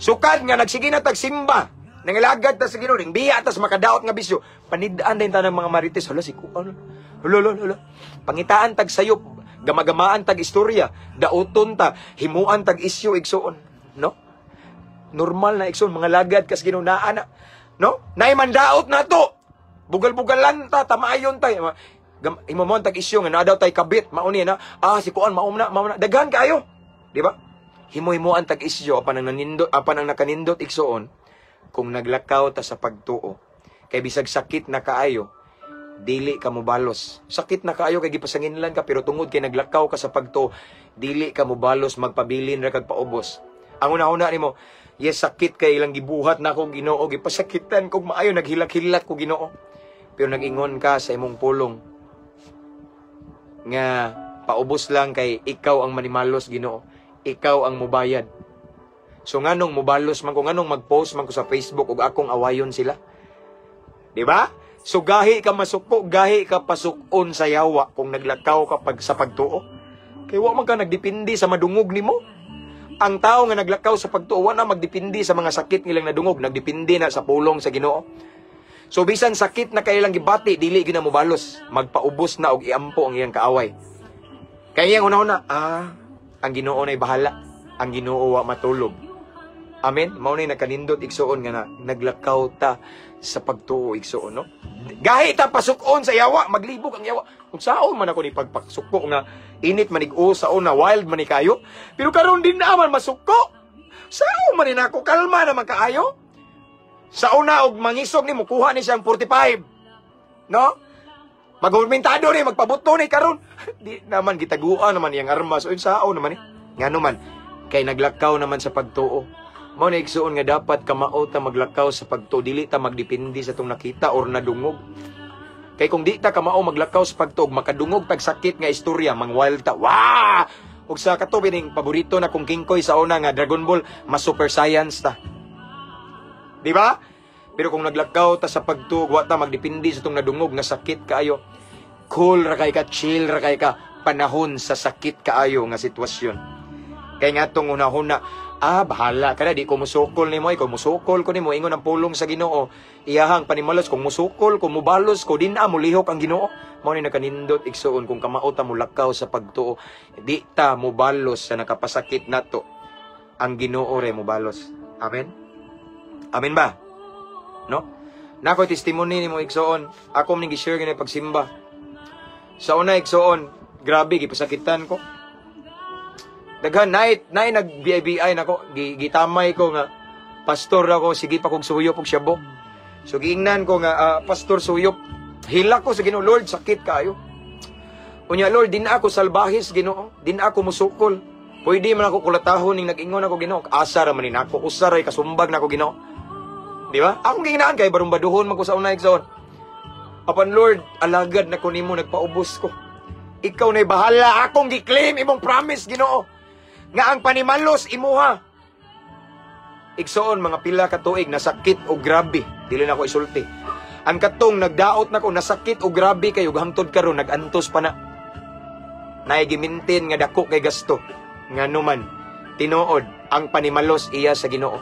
Sukad nga nagsige na tag simba, nangalagad ta sa Ginoo, ning biya tas makadaot nga bisyo. Panidaan din ta ng mga marites. Hala si kuan. Hala, hala, hala. Pangitaan tag sayop, gamagamaan tag istorya, dauton ta, himuan tag isyu, igsuon, no? Normal na, igsuon, mga lagad kas Ginoo naa na. No? Naay mandaot na to. Bugal-bugalan ta, tamayon ta. Imo mo tag isyu nga naa daw tay kabit, mauni na. Ah, si kuan maum na, maum na. Daghan kaayo. Di ba? Himo-himuan tag isyu apan ang nanindot, apan ang nakanindot, igsuon, kung naglakaw ta sa pagtuo. Kay bisag sakit na kaayo, dili ka mobalos. Sakit na kaayo kay gipasanginlan ka, pero tungod kay naglakaw ka sa pagtuo, dili ka mobalos, magpabilin ra kag paubos. Ang una-una nimo, yes, sakit kay ilang gibuhat na ako Ginoo, gipasakitan kog maayo, naghilak-hilak ko Ginoo. Pero nag-ingon ka sa imong pulong nga paubos lang kay ikaw ang manimalos, Ginoo. Ikaw ang mubayad. So nganong mubalos man ko, nganong mag-post man ko sa Facebook ug akong awayon sila? Di ba? So gahi ka masuko, gahi ka pasukon sa yawa kung naglakaw ka sa pagtuo. Kay wa man ka nagdepende sa madungog nimo. Ang tao nga naglakaw sa pagtuo, wa na magdepende sa mga sakit nilang nadungog, nagdepende na sa pulong sa Ginoo. So bisan sakit na kailang gibati, dili gyud na mobalos, magpaubos na og iampo ang iyang kaaway. Kay iyang una-una, ang Ginoo na'y bahala, ang Ginoo wa matulog. Amen. Mao ni nakanindot, igsuon, nga na, naglakaw ta sa pagtuo, igsuon, no? Gahi ta pasukon sa yawa, maglibog ang yawa. Kung saon man ako ni pagpasuko nga init manig o sa una, wild man ni kayo. Pero karon din naman masuko. Saon man ni nako, kalma naman kaayo. Sa una og mangisog ni mukuha ni siyang 45. No? Magurmentado ni, magpabuto ni karon. Di naman gitaguan naman iyang armas. O saon naman ni. Ngano man kay naglakaw naman sa pagtuo. Mao na, igsuon, nga dapat kamao ta maglakaw sa pagtuo, dili ta magdepende sa tong nakita or nadungog. Kay kung di ta kamao maglakaw sa pagtuo, makadungog tag sakit nga istorya, mang wild ta. Wah! Ug sa kato bining paborito na kong kingkoy sa una nga Dragon Ball, mas super science ta. Di ba? Pero kung naglakaw ta sa pagtuo, wa ta magdepende sa tong nadungog nga sakit kaayo. Cool ra kay ka, chill ra kay ka panahon sa sakit kaayo nga sitwasyon. Kay nga tong una-una, bahala ka na, di ko musukol nimo, ikaw musukol ko nimo, ingon ang pulong sa Ginoo. Iyahang panimalos kung musukol, kung mubalos ko, din na mulihok ang Ginoo. Mao ni nakanindot, igsuon, kung kamao ta mulakaw sa pagtuo, di ta mubalos sa nakapasakit nato. Ang Ginoo re mubalos. Amen. Amen ba? No? Nako testimony nimo, igsuon. Ako ning gi-share gani pagsimba. Sa una, igsuon, grabe gipasakitan ko. Daghan night nay nag BIBI nako, gitamay ko nga pastor ako, sige pa kog suyop og syabo. So giingnan ko nga pastor suyop. Hilak ko sa Ginoo, Lord, sakit kaayo. Unya Lord, din ako salbahis, Ginoo, din ako musukol. Pwede man ako kulatahon ning nag-ingon ako, Ginoo, asa ra man ni nako, usa ray kasumbag nako, Ginoo. Di ba? Akong giingnaan kay barumbaduhon man ko sa una, igsoon. Apan Lord, alagad na ko nimo, nagpaubos ko. Ikaw na'y bahala, akong gi-claim imong promise, Ginoo. Nga ang panimalos imuha. Igsoon, mga pila ka tuig nasakit og grabe, dili na ako isulti. Ang katong nagdaot nako nasakit og grabe kayo hangtod karon nag-antos pa na. Naay gimintin nga dako kay gasto. Ngano man tinuod ang panimalos iya sa Ginoo.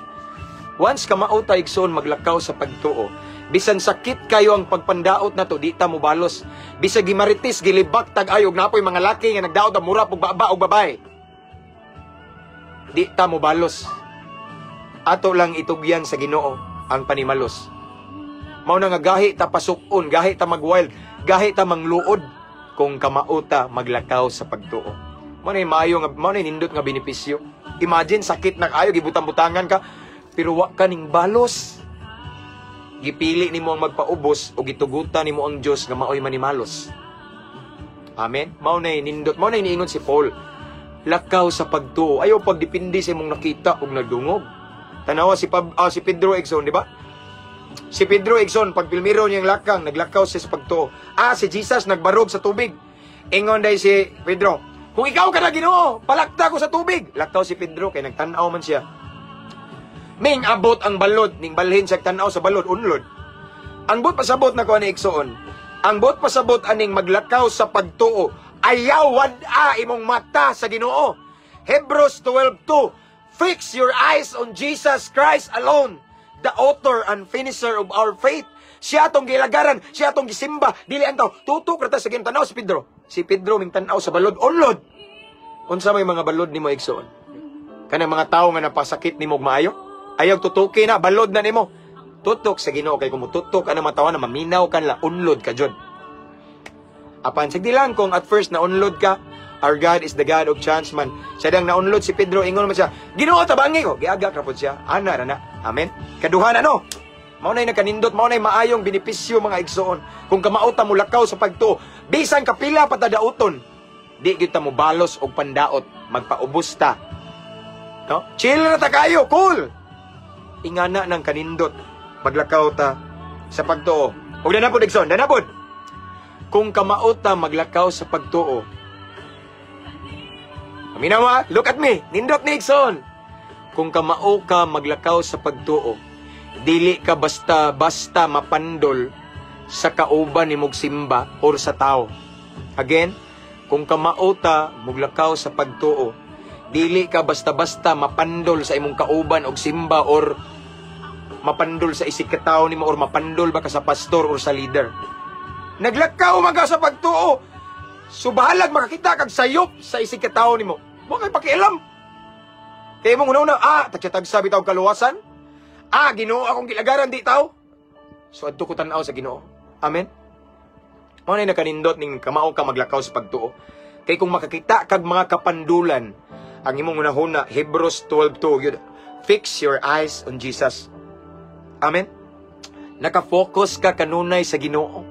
Once ka mao ta, igsoon, maglakaw sa pagtuo, bisan sakit kayo ang pagpandaot nato, di ta mobalos. Bisag gimarites, gilibak tag ayog napoy mga laki nga nagdaot ang mura pug baba og babae. Di ta mobalos. Ato lang itugyan sa Ginoo ang panimalos. Mao na nga gahi ta pasukon, gahi ta magwild, gahi ta mangluod kung kamao ta maglakaw sa pagtuo. Mao na maayo nga, mao na nindot nga benepisyo. Imagine sakit na kaayo, gibutang-butangan ka pero wa ka ning balos. Gipili nimo ang magpaubos o gitugutan nimo ang Dios nga maoy manimalos. Amen. Mao na nindot, mao na niingon si Paul. Lakaw sa pagtuo. Ayaw pagdepende sa imong nakita ug nagdungog. Tanawa si Pedro, igsoon, di ba? Si Pedro, igsoon, pag pilmiro niyang lakang, naglakaw siya sa pagtuo. Si Jesus nagbarog sa tubig. Ingon day si Pedro, "Kung ikaw ka na, Ginoo, palakta ko sa tubig." Lakaw si Pedro kay nagtan-aw man siya. Ming abot ang balod, ning balhin siya tan-aw sa balod, unlod. Ang buot pasabot na ko ani, igsoon. Ang buot pasabot aning maglakaw sa pagtuo, ayaw wad-a imong mata sa Ginoo. Hebrews 12:2, "Fix your eyes on Jesus Christ alone, the author and finisher of our faith." Siya atong gilagaran, siya atong gisimba, dili ang tao. Tutok ra ta sa Ginoo. Tanaw si Pedro. Si Pedro ming tan-aw sa balod, unlod. Unsa may mga balod nimo, igsoon? Kanang mga tawo nga napasakit nimo og maayo? Ayaw tutuki na, balod na nimo. Tutok sa Ginoo kay kung mututok ka na matawa na maminaw ka la, unlod ka jud. Apan sagdi lang kung at first na unlod ka, our God is the God of chance man. Siya dang naunlod si Pedro, ingon man siya, "Ginoo, tabangi ko." Giaga ra pod siya. Ana ra na. Amen. Kaduhan ano? Mao na'y nakanindot, mao na'y maayong benepisyo, mga igsoon. Kung kamao ta mulakaw sa pagtuo, bisan kapila pa ta dauton, di gyud ta mobalos og pandaot, magpaubos ta. No? Chill na ta kayo, cool. Ingana ng kanindot, maglakaw ta sa pagtuo. Ug dana pod, igsoon, dana pod. Kung kamao ta maglakaw sa pagtuo, Paminawa, look at me, nindot ni igsoon. Kung kamao ka maglakaw sa pagtuo, dili ka basta-basta mapandol sa kauban nimog simba or sa tao. Again, kung kamao ta muglakaw sa pagtuo, dili ka basta-basta mapandol sa imong kauban og simba or mapandol sa isig ka tawo nimo or mapandol ba ka sa pastor or sa leader. Naglakaw man ka sa pagtuo. So bahalag makakita kag sayop sa isig ka tawo nimo. Wa kay pakialam. Kay imong una-una, tagsa-tagsa bitaw kaluwasan. Ginoo akong gilagaran, di tao. So adto ko tan-aw sa Ginoo. Amen. Mao na nakanindot ning kamao ka maglakaw sa pagtuo. Kay kung makakita kag mga kapandulan, ang imong hunahuna, Hebrews 12:2, yun, fix your eyes on Jesus. Amen. Naka-focus ka kanunay sa Ginoo.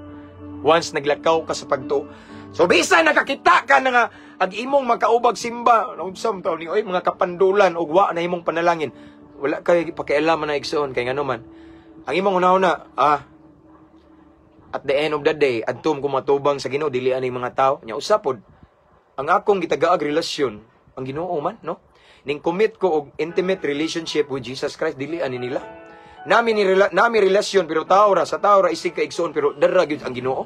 Once naglakaw ka sa pagtuo. So bisan nakakita ka na nga ag imong magkaubag simba, unsa man ni oy mga kapandulan ug wa na imong panalangin. Wala kay pakialam na, igsoon, kay ngano man. Ang imong hunahuna, at the end of the day, adtom ko matubang sa Ginoo, dili ani mga tao. Nya usa pod, ang akong gitagaag relasyon, ang Ginoo man, no? Ning commit ko og intimate relationship with Jesus Christ, dili ani nila. Nami relasyon pero tao ra, sa tao ra isig ka igsoon, pero dara gyud ang Ginoo.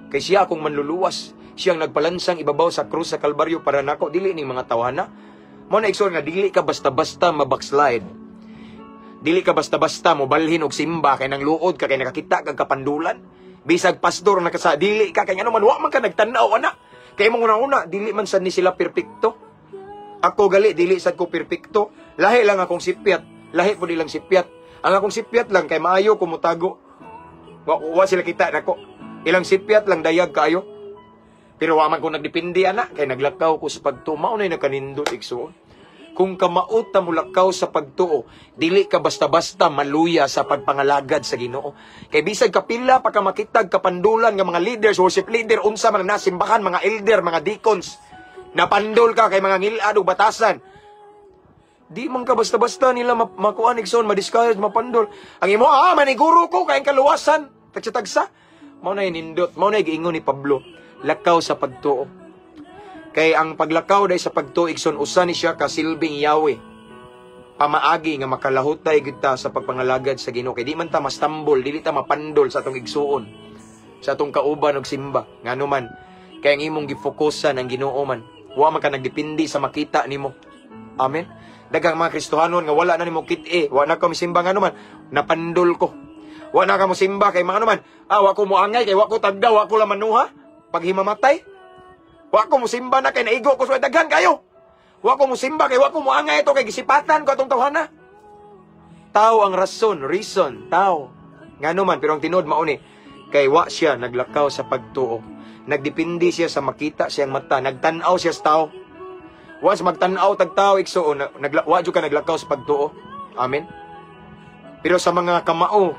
Kay siya akong manluluwas. Siyang nagpalansang ibabaw sa krus sa Kalbaryo para nako, dili ning mga tawhana. Mao na, igsoon, nga dili ka basta-basta mabackslide. Dili ka basta-basta mobalhin og simba kay nang luod ka kay nakakita kag kapandulan. Bisag pastor nakasa, dili ka, kay ngano man, wa man ka nagtan-aw ana. Kay imong una-una, dili man sad ni sila perpekto. Ako gali, dili sad ko perpekto. Lahi lang akong sipyat. Lahi po nilang sipyat. Ang akong sipyat lang kay maayo ko mutago. Wa sila kita nako. Ilang sipyat lang dayag kaayo. Pero wa man ko nagdepende ana kay naglakaw ko sa pagtuo. Mao nay nakanindot, igsoon. Kung kamao ta mulakaw sa pagtuo, dili ka basta-basta maluya sa pagpangalagad sa Ginoo. Kay bisag kapila pa ka makitag kapandulan nga mga leaders, worship leader, unsa man nasimbahan, mga elder, mga deacons, napandol ka kay mga ngilad ug batasan. Di man ka basta-basta nila makuan, igsoon, ma-discourage, mapandol. Ang imo, maniguro ko kay ang kaluwasan. Tagsa-tagsa. Mao na nindot, mao na giingon ni Pablo, lakaw sa pagtuo. Kay ang paglakaw day sa pagtuo, igsoon, usa ni siya ka silbing Yahweh. Pamaagi nga makalahutay gyud ta sa pagpangalagad sa Ginoo. Kay di man ta mastambol, dili ta mapandol sa atong igsuon, sa atong kauban og simba. Ngano man, kay ang imong gifokusan ang Ginoo man. Wa man ka nagdepende sa makita nimo. Amen. Daghang mga Kristohanon nga wala na nimo kit-e, wa na ka misimba, ngano man, napandol ko. Wa na ka mo simba kay mga ano man, wa ko moangay kay wa ko tagda, wa ko lamanuha paghimamatay. Wa ko mosimba na kay naigo ko sa daghan kayo. Wa ko mosimba kay wa ko moangay ito kay gisipatan ko atong tawhana. Tao ang rason, reason, tao. Ngano man, pero ang tinuod mao ni kay wa siya naglakaw sa pagtuo. Nagdepende siya sa makita siyang mata, nagtan-aw siya sa tao. Once magtan-aw tag tao, igsoon, wa jud ka naglakaw sa pagtuo. Amen. Pero sa mga kamao,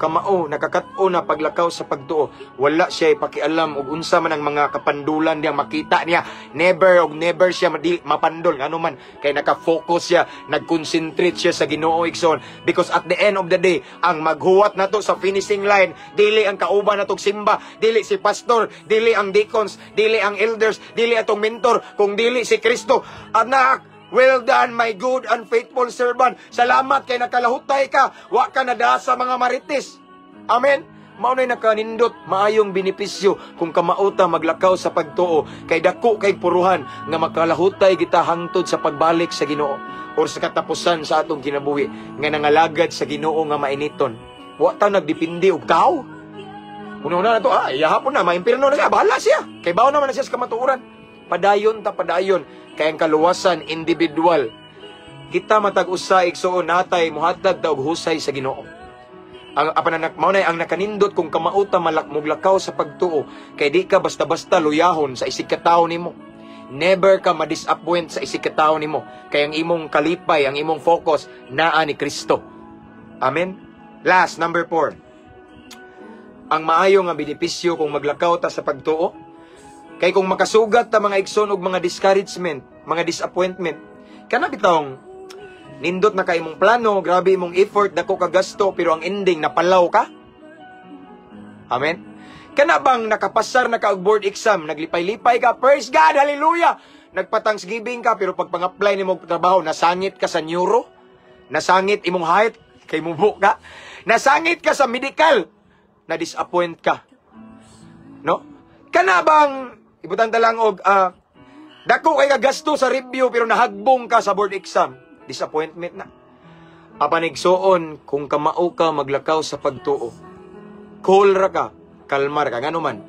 nakakat-o na paglakaw sa pagtuo, wala siya ipakialam og unsa man ang mga kapandulan niyang makita niya. Never og never siya mapandol. Ngano man, kay naka-focus siya, nag-concentrate siya sa Ginoo, igsoon. Because at the end of the day, ang maghuwat nato sa finishing line, dili ang kauban natong simba, dili si pastor, dili ang deacons, dili ang elders, dili atong mentor, kung dili si Kristo. "Anak, well done, my good and faithful servant. Salamat kay nakalahutay ka. Wa ka nadaa sa mga marites." Amen. Mao na'y nakanindot maayong benepisyo kung kamao ta maglakaw sa pagtuo kay dako kay puruhan nga makalahutay kita hangtod sa pagbalik sa Ginoo or sa katapusan sa atong kinabuhi nga nangalagad sa Ginoo nga mainiton. Wa ta nagdepende og tao. Una-una na to, hapon na, maimpirno na siya, bahala siya. Kay bawo naman na siya sa kamatuoran. Padayon ta, padayon. Kay ang kaluwasan, individual. Kita matag usa, igsoon, natay, muhatag ta og husay sa Ginoo. Ang apan mao na ang nakanindot kung kamao ta malak muglakaw sa pagtuo kay di ka basta-basta luyahon sa isig ka tawo nimo. Never ka ma-disappoint sa isig ka tawo nimo kay ang imong kalipay, ang imong focus naa ni Kristo. Amen. Last, number 4. Ang maayo nga benepisyo kung maglakaw ta sa pagtuo kay kung makasugat ta, mga igsoon, og mga discouragement, mga disappointment, kana bitawng nindot na kay imong plano, grabe imong effort, dako ka gasto, pero ang ending napalaw ka. Amen. Kana bang nakapasar na ka og board exam, naglipay-lipay ka, praise God, hallelujah. Nagpa-thanksgiving ka, pero pag pang-apply nimo og trabaho, nasangit ka sa neuro, nasangit imong height, kay mubo ka, nasangit ka sa medical, na-disappoint ka. No? Kana bang ibutang ta lang og dako kay ka gasto sa review pero nahagbong ka sa board exam. Disappointment na. Apan, igsoon, kung kamao ka maglakaw sa pagtuo, cool ra ka, kalmar ka. Ngano man,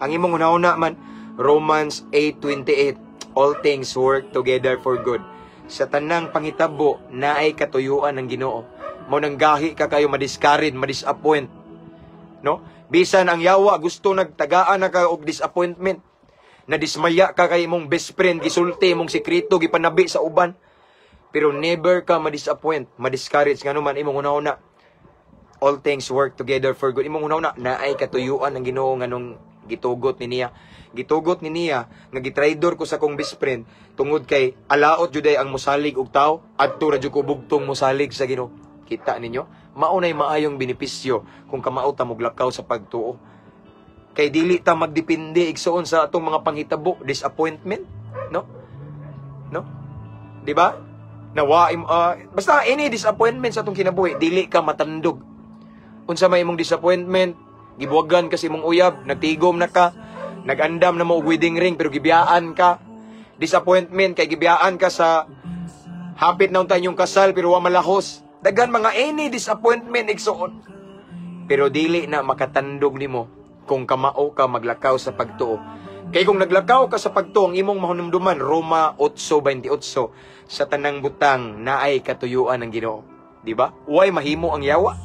ang imong una-una man, Romans 8:28, all things work together for good. Sa tanang pangitabo, naay katuyuan ng Ginoo. Mao nang gahi ka kayo madiscourage, madisappoint. No? Bisan ang yawa gusto nagtagaan na ka og disappointment. Nadismaya ka kay imong best friend gisulti imong sekreto, gipanabi sa uban. Pero never ka ma-disappoint, ma-discourage, ngano man, imong una-una, all things work together for good. Imong una-una, naay katuyuan ng Ginoo nganong gitugot ni niya. Gitugot ni niya nga gitraidor ko sa akong best friend tungod kay alaot jud ay ang mosalig og tao, adto ra jud ko bugtong mosalig sa Ginoo. Kita ninyo, mao nay maayong benepisyo kung kamao ta moglakaw sa pagtuo. Kay dili ta magdepende, igsoon, sa atong mga panghitabo, disappointment, no? No? Di ba? Nawa basta any disappointment sa atong kinabuhi, dili ka matandog. Unsa may imong disappointment, gibuwagan ka sa imong uyab, nagtigom na ka, nagandam na mo og wedding ring pero gibiyaan ka. Disappointment kay gibiyaan ka sa hapit na unta inyong kasal pero wa malahos. Daghan mga any disappointment, igsoon. Pero dili na makatandog nimo kung kamao ka maglakaw sa pagtuo. Kay kung naglakaw ka sa pagtuo, ang imong mahunumduman, Roma 8:28, sa tanang butang naay katuyuan ng Ginoo. Di ba? Way mahimo ang yawa.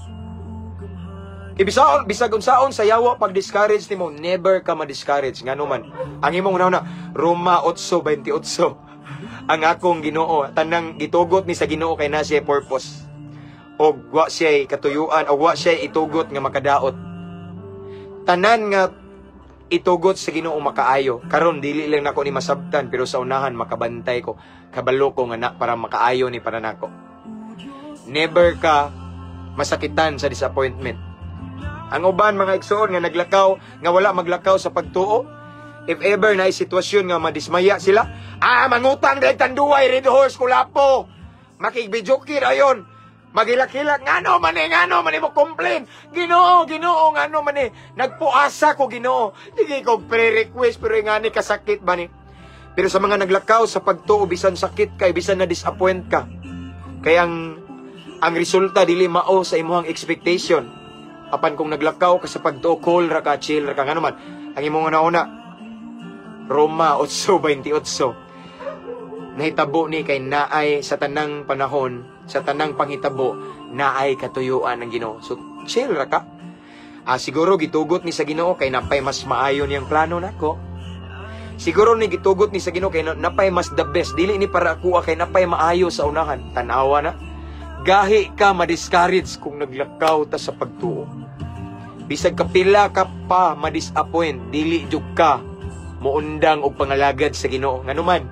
Ibisaon, bisag unsaon sa yawa pag discourage nimo, never ka ma-discourage, ngano man, ang imong una, Roma 8:28. Ang akong Ginoo, tanang gitugot ni sa Ginoo kay na siya purpose. Og wa siya katuyuan o wa siya itugot nga makadaot. Tanan nga itugot sa Ginoo makaayo. Karon dili lang nako ni masabtan, pero sa unahan makabantay ko. Kabalo ko nga na para makaayo ni para nako. Never ka masakitan sa disappointment. Ang uban, mga igsoon, nga naglakaw, nga wala maglakaw sa pagtuo, if ever na sitwasyon nga madismaya sila, mangutang dahil Tanduay, Red Horse, Kulapo, makigbijokir, ayon, magilak-hilak, ngano man eh, mo complain, "Ginoo, Ginoo, ngano man eh, nagpuasa ko, Ginoo, sige ko pre-request, pero ngani kasakit ba ni?" Pero sa mga naglakaw sa pagtuo, bisan sakit kay, bisan na disappoint ka, kaya ang resulta dili mao sa imong expectation. Apan kung naglakaw ka sa pagtuo, cool ra ka, chill ra ka. Ngano man, ang imong una-una, Roma 8:28. Nahitabo ni kay naay sa tanang panahon, sa tanang panghitabo, naay katuyuan ng Ginoo. So, chill ra ka. Siguro gitugot ni sa Ginoo kay napay mas maayo niyang plano nako. Siguro ni gitugot ni sa Ginoo kay napay mas the best. Dili ni para ako kay napay maayo sa unahan. Tanawa na. Gahi ka ma-discourage kung naglakaw ta sa pagtuo. Bisag kapila ka pa ma-disappoint, dili jud ka muundang og pangalagad sa Ginoo. Ngano man,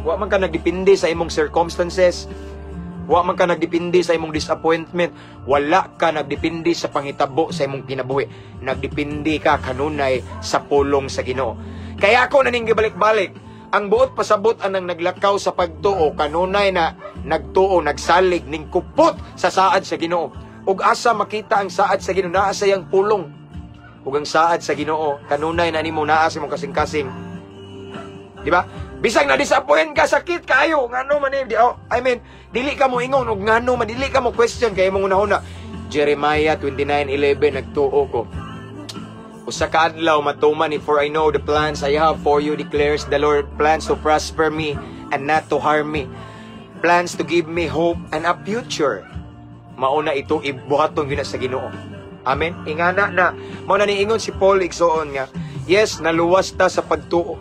wa man ka nagdepende sa imong circumstances, wa man ka nagdepende sa imong disappointment, wala ka nagdepende sa panghitabo sa imong kinabuhi. Nagdepende ka kanunay sa pulong sa Ginoo. Kaya ako naning gibalik-balik, ang buot pasabot anang naglakaw sa pagtuo kanunay na nagtuo, nagsalig ning kupot sa saad sa Ginoo. Ug asa makita ang saad sa Ginoo? Naa sa iyang pulong. Ug ang saad sa Ginoo kanunay na nimo naa sa imong kasing-kasing. Di ba? Bisag na disappoint ka, sakit kaayo, ngano man eh, di, oh, I mean, dili ka mo ingon og ngano man, dili ka mo question kay imong unahuna. Jeremiah 29:11, nagtuo ko. Usa ka adlaw matuman ni, "For I know the plans I have for you, declares the Lord, plans to prosper me and not to harm me, plans to give me hope and a future." Mauna ito ibuhaton gyud na sa Ginoo. Amen. Ingana na mao na niingon si Paul, igsoon, nga yes, naluwas ta sa pagtuo.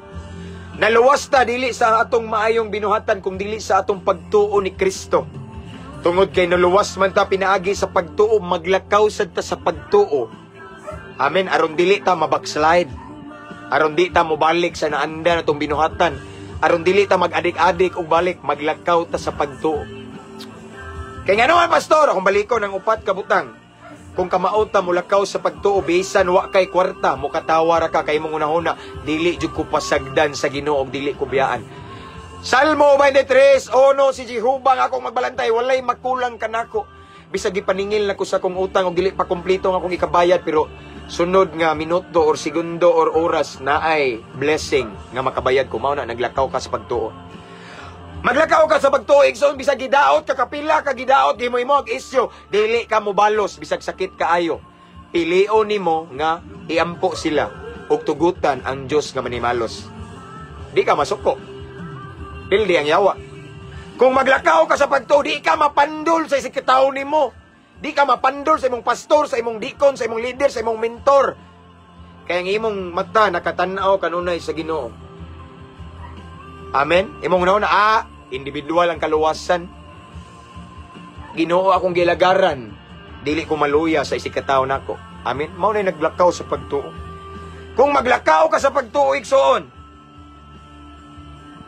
Naluwas ta dili sa atong maayong binuhatan kung dili sa atong pagtuo ni Kristo. Tungod kay naluwas man ta pinaagi sa pagtuo, maglakaw sad ta sa pagtuo. Amen. Aron dili ta mabackslide. Aron di ta mobalik sa naanda natong binuhatan. Aron dili ta mag-adik-adik og balik, maglakaw ta sa pagtuo. Kay ngano man, pastor, akong balikon ang upat ka butang. Kung kamao ta mulakaw sa pagtuo bisan wa kay kwarta, mukatawa ra ka kay imong unahuna, dili jud ko pasagdan sa Ginoo og dili ko biyaan. Salmo 23:1, si Jehova ang akong magbalantay, walay makulang kanako. Bisag gipaningil nako sa akong utang og dili pa kompleto ang akong ikabayad, pero Sunod nga minuto or segundo or oras, naay blessing nga makabayad ko. Mao na naglakaw ka sa pagtuo. Maglakaw ka sa pagtuo, igsoon, bisag gidaot ka, kapila ka gidaot, di mo imo ang isyo, dili ka mobalos bisag sakit kaayo. Pilion nimo nga iampo sila ug tugutan ang Dios nga manimalos. Di ka masuko. Pildi ang yawa. Kung maglakaw ka sa pagtuo, di ka mapandol sa isig katawo nimo. Di ka mapandol sa imong pastor, sa imong deacon, sa imong leader, sa imong mentor. Kaya ang imong mata nakatan-aw kanunay sa Ginoo. Amen? Imong na, individual ang kaluwasan. Ginoo akong gilagaran. Dili ko maluya sa isig katawo nako. Amen? Mao na naglakaw sa pagtuo. Kung maglakaw ka sa pagtuo, igsoon,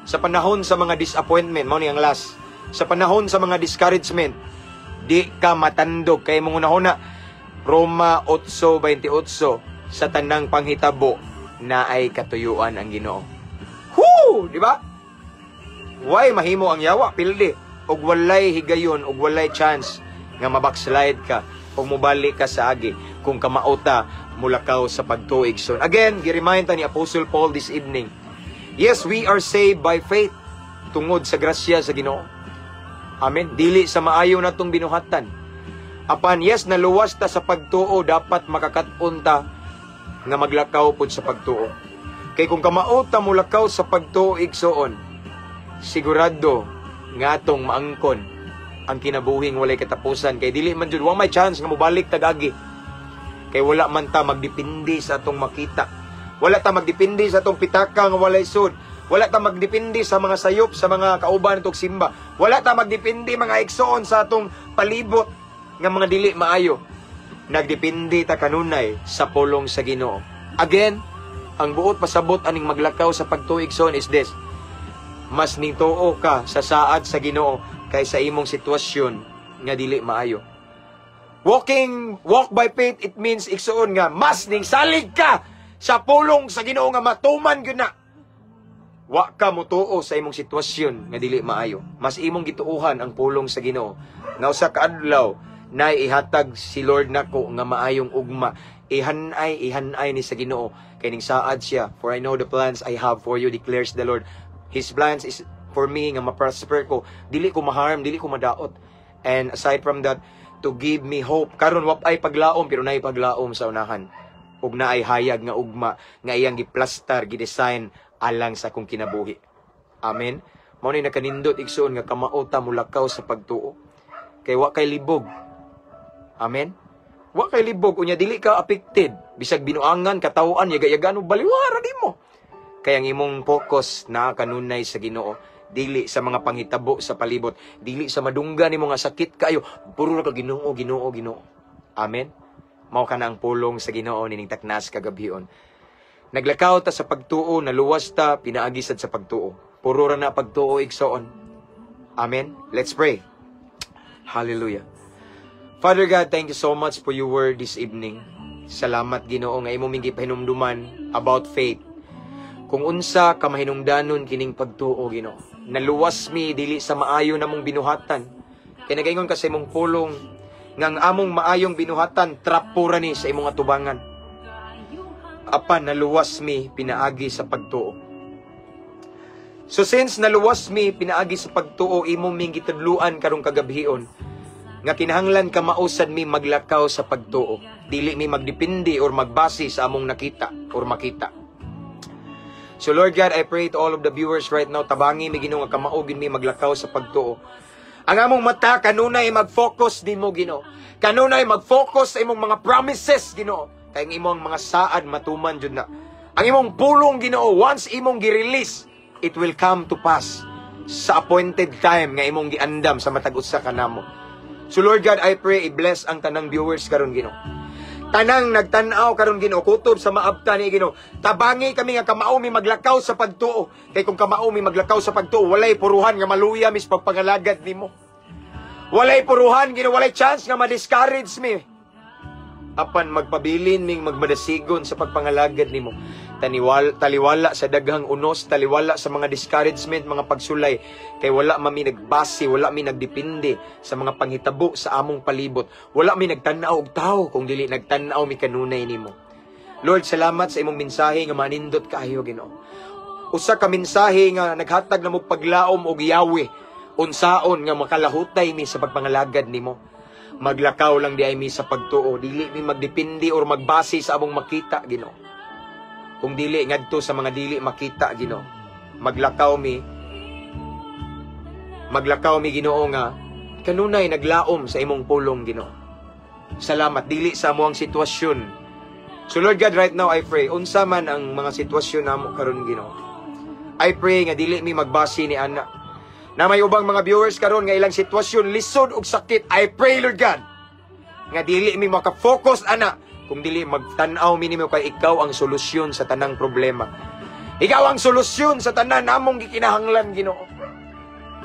sa panahon sa mga disappointment, mao ni ang last. Sa panahon sa mga discouragement, di ka matandog kay mong unahuna, Roma 8:28, sa tanang panghitabo naay katuyuan ang Ginoo. Whoo! Di ba? Why mahimo ang yawa pildi og walay higayon og walay chance nga mabackslide ka ug mobalik ka sa agi kung kamao ta mulakaw sa pagtuo, igsoon. Again, gi-remind ta ni Apostle Paul this evening. Yes, we are saved by faith tungod sa grasya sa Ginoo. Amen. Dili sa maayo natong binuhatan. Apan yes, naluwas ta sa pagtuo, dapat makakat-on ta nga maglakaw pod sa pagtuo. Kay kung kamao ta mulakaw sa pagtuo, igsoon, sigurado nga atong maangkon ang kinabuhing walay katapusan, kay dili man jud, wa may chance nga mobalik tag agi. Kay wala man ta magdepende sa atong makita. Wala ta magdepende sa atong pitaka nga walay sud. Wala ta magdepende sa mga sayop sa mga kauban natong simba. Wala ta magdepende, mga igsoon, sa atong palibot nga mga dili maayo. Nagdepende ta kanunay sa pulong sa Ginoo. Again, ang buot pasabot aning maglakaw sa pagtuo, igsoon, is this: Mas nituo ka sa saad sa Ginoo kaysa imong sitwasyon nga dili maayo. Walk by faith, it means, igsoon, nga mas ning salig ka sa pulong sa Ginoo nga matuman gyud na. Wa ka mutuo sa imong sitwasyon nga dili maayo. Mas imong gituohan ang pulong sa Ginoo. Nga usa ka adlaw na ihatag si Lord nako nga maayong ugma. Ihanay, ihanay ni sa Ginoo kay ning saad siya. "For I know the plans I have for you, declares the Lord." His plans is for me nga ma-prosper ko, dili ko ma-harm, dili ko madaot. And aside from that, to give me hope. Karon wa ay paglaom, pero naay paglaom sa unahan. Ug naay hayag nga ugma nga iyang giplastar, gidesign alang sa akong kinabuhi. Amen. Mao ni nakanindot, igsoon, nga kamao ta mulakaw sa pagtuo. Kay wa kay libog. Amen. Wa kay libog, unya dili ka affected. Bisag binuangan, katawhan, yaga-yaga, baliwara nimo. Kay ang imong focus na kanunay sa Ginoo, dili sa mga panghitabo sa palibot, dili sa madunggan nimo nga sakit kayo, puro ra ka Ginoo, Ginoo, Ginoo. Amen. Mao kana ang pulong sa Ginoo nining taknas kagabhion. Naglakaw ta sa pagtuo, naluwas ta pinaagi sad sa pagtuo. Puro ra na pagtuo, igsoon. Amen. Let's pray. Hallelujah. Father God, thank you so much for your word this evening. Salamat, Ginoo, nga imo ming gipahinumduman about faith. Kung unsa ka mahinungdanon kining pagtuo, Ginoo. Naluwas mi dili sa maayo namong binuhatan. Kay nagaingon ka sa imong pulong nga ang among maayong binuhatan trapo ra ni sa imong atubangan. Apan naluwas mi pinaagi sa pagtuo. So since naluwas mi pinaagi sa pagtuo, imo ming gitudluan karong kagabhion nga kinahanglan kamao sad mi maglakaw sa pagtuo. Dili mi magdepende or magbase sa among nakita or makita. So Lord God, I pray to all of the viewers right now, tabangi mi, Ginoo, nga kamao gid mi maglakaw sa pagtuo. Ang among mata kanunay mag-focus nimo, Ginoo. Kanunay mag-focus sa imong mga promises, Ginoo. Kay ang imong mga saad matuman jud na. Ang imong pulong, Ginoo, once imong gi-release, it will come to pass sa appointed time nga imong giandam sa matag usa kanamo. So Lord God, I pray i-bless ang tanang viewers karon, Ginoo. Tanang nagtan-aw karon, Ginoo, kutob sa maabta ni Ginoo. Tabangi kami nga kamao mi maglakaw sa pagtuo. Kay kung kamao mi maglakaw sa pagtuo, walay puruhan nga maluya mi sa pagpangalagad nimo. Walay puruhan, Ginoo, walay chance nga ma-discourage mi. Apan magpabilin ming magmadasigon sa pagpangalagad nimo. Taliwala sa daghang unos, taliwala sa mga discouragement, mga pagsulay, kay wala man mi nagbase, wala mi nagdepende sa mga panghitabo sa among palibot. Wala mi nagtan-aw og tawo kung dili nagtan-aw mi kanunay nimo. Lord, salamat sa imong mensahe nga manindot kaayo, Ginoo. Usa ka mensahe nga naghatag namo paglaom og Yahweh, unsaon nga makalahutay mi sa pagpangalagad nimo. Maglakaw lang diay mi sa pagtuo, dili mi magdepende or magbase sa among makita, Ginoo. Kung dili ngadto sa mga dili makita, Ginoo. Maglakaw mi, Ginoo, nga kanunay naglaom sa imong pulong, Ginoo. Salamat dili sa among sitwasyon. So Lord God, right now I pray, unsa man ang mga sitwasyon namo karon, Ginoo. I pray nga dili mi magbase ni ana. Na may ubang mga viewers karon nga ilang sitwasyon lisod ug sakit. I pray, Lord God, nga dili mi maka-focus ana kung dili magtan-aw mi nimo kay ikaw ang solusyon sa tanang problema. Ikaw ang solusyon sa tanan namong gikinahanglan, Ginoo.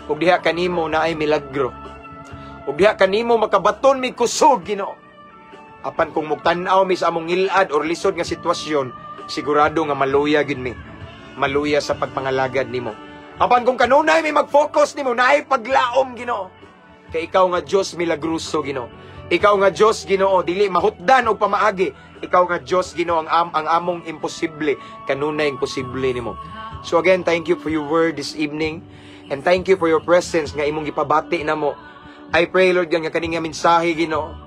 Ug diha kanimo naay milagro. Ug diha kanimo makabaton mi kusog, Ginoo. Apan kung mugtan-aw mi sa among ngilad or lisod nga sitwasyon, sigurado nga maluya gyud mi. Maluya sa pagpangalagad nimo. Apan kung kanunay mi mag-focus nimo, naay paglaom, Ginoo. Kay ikaw nga Dios milagroso, Ginoo. Ikaw nga Dios, Ginoo, dili mahutdan og pamaagi. Ikaw nga Dios, Ginoo, ang among imposible kanunay imposible nimo. So again, thank you for your word this evening and thank you for your presence nga imong gipabati namo. I pray, Lord God, nga kani nga mensahe, Ginoo,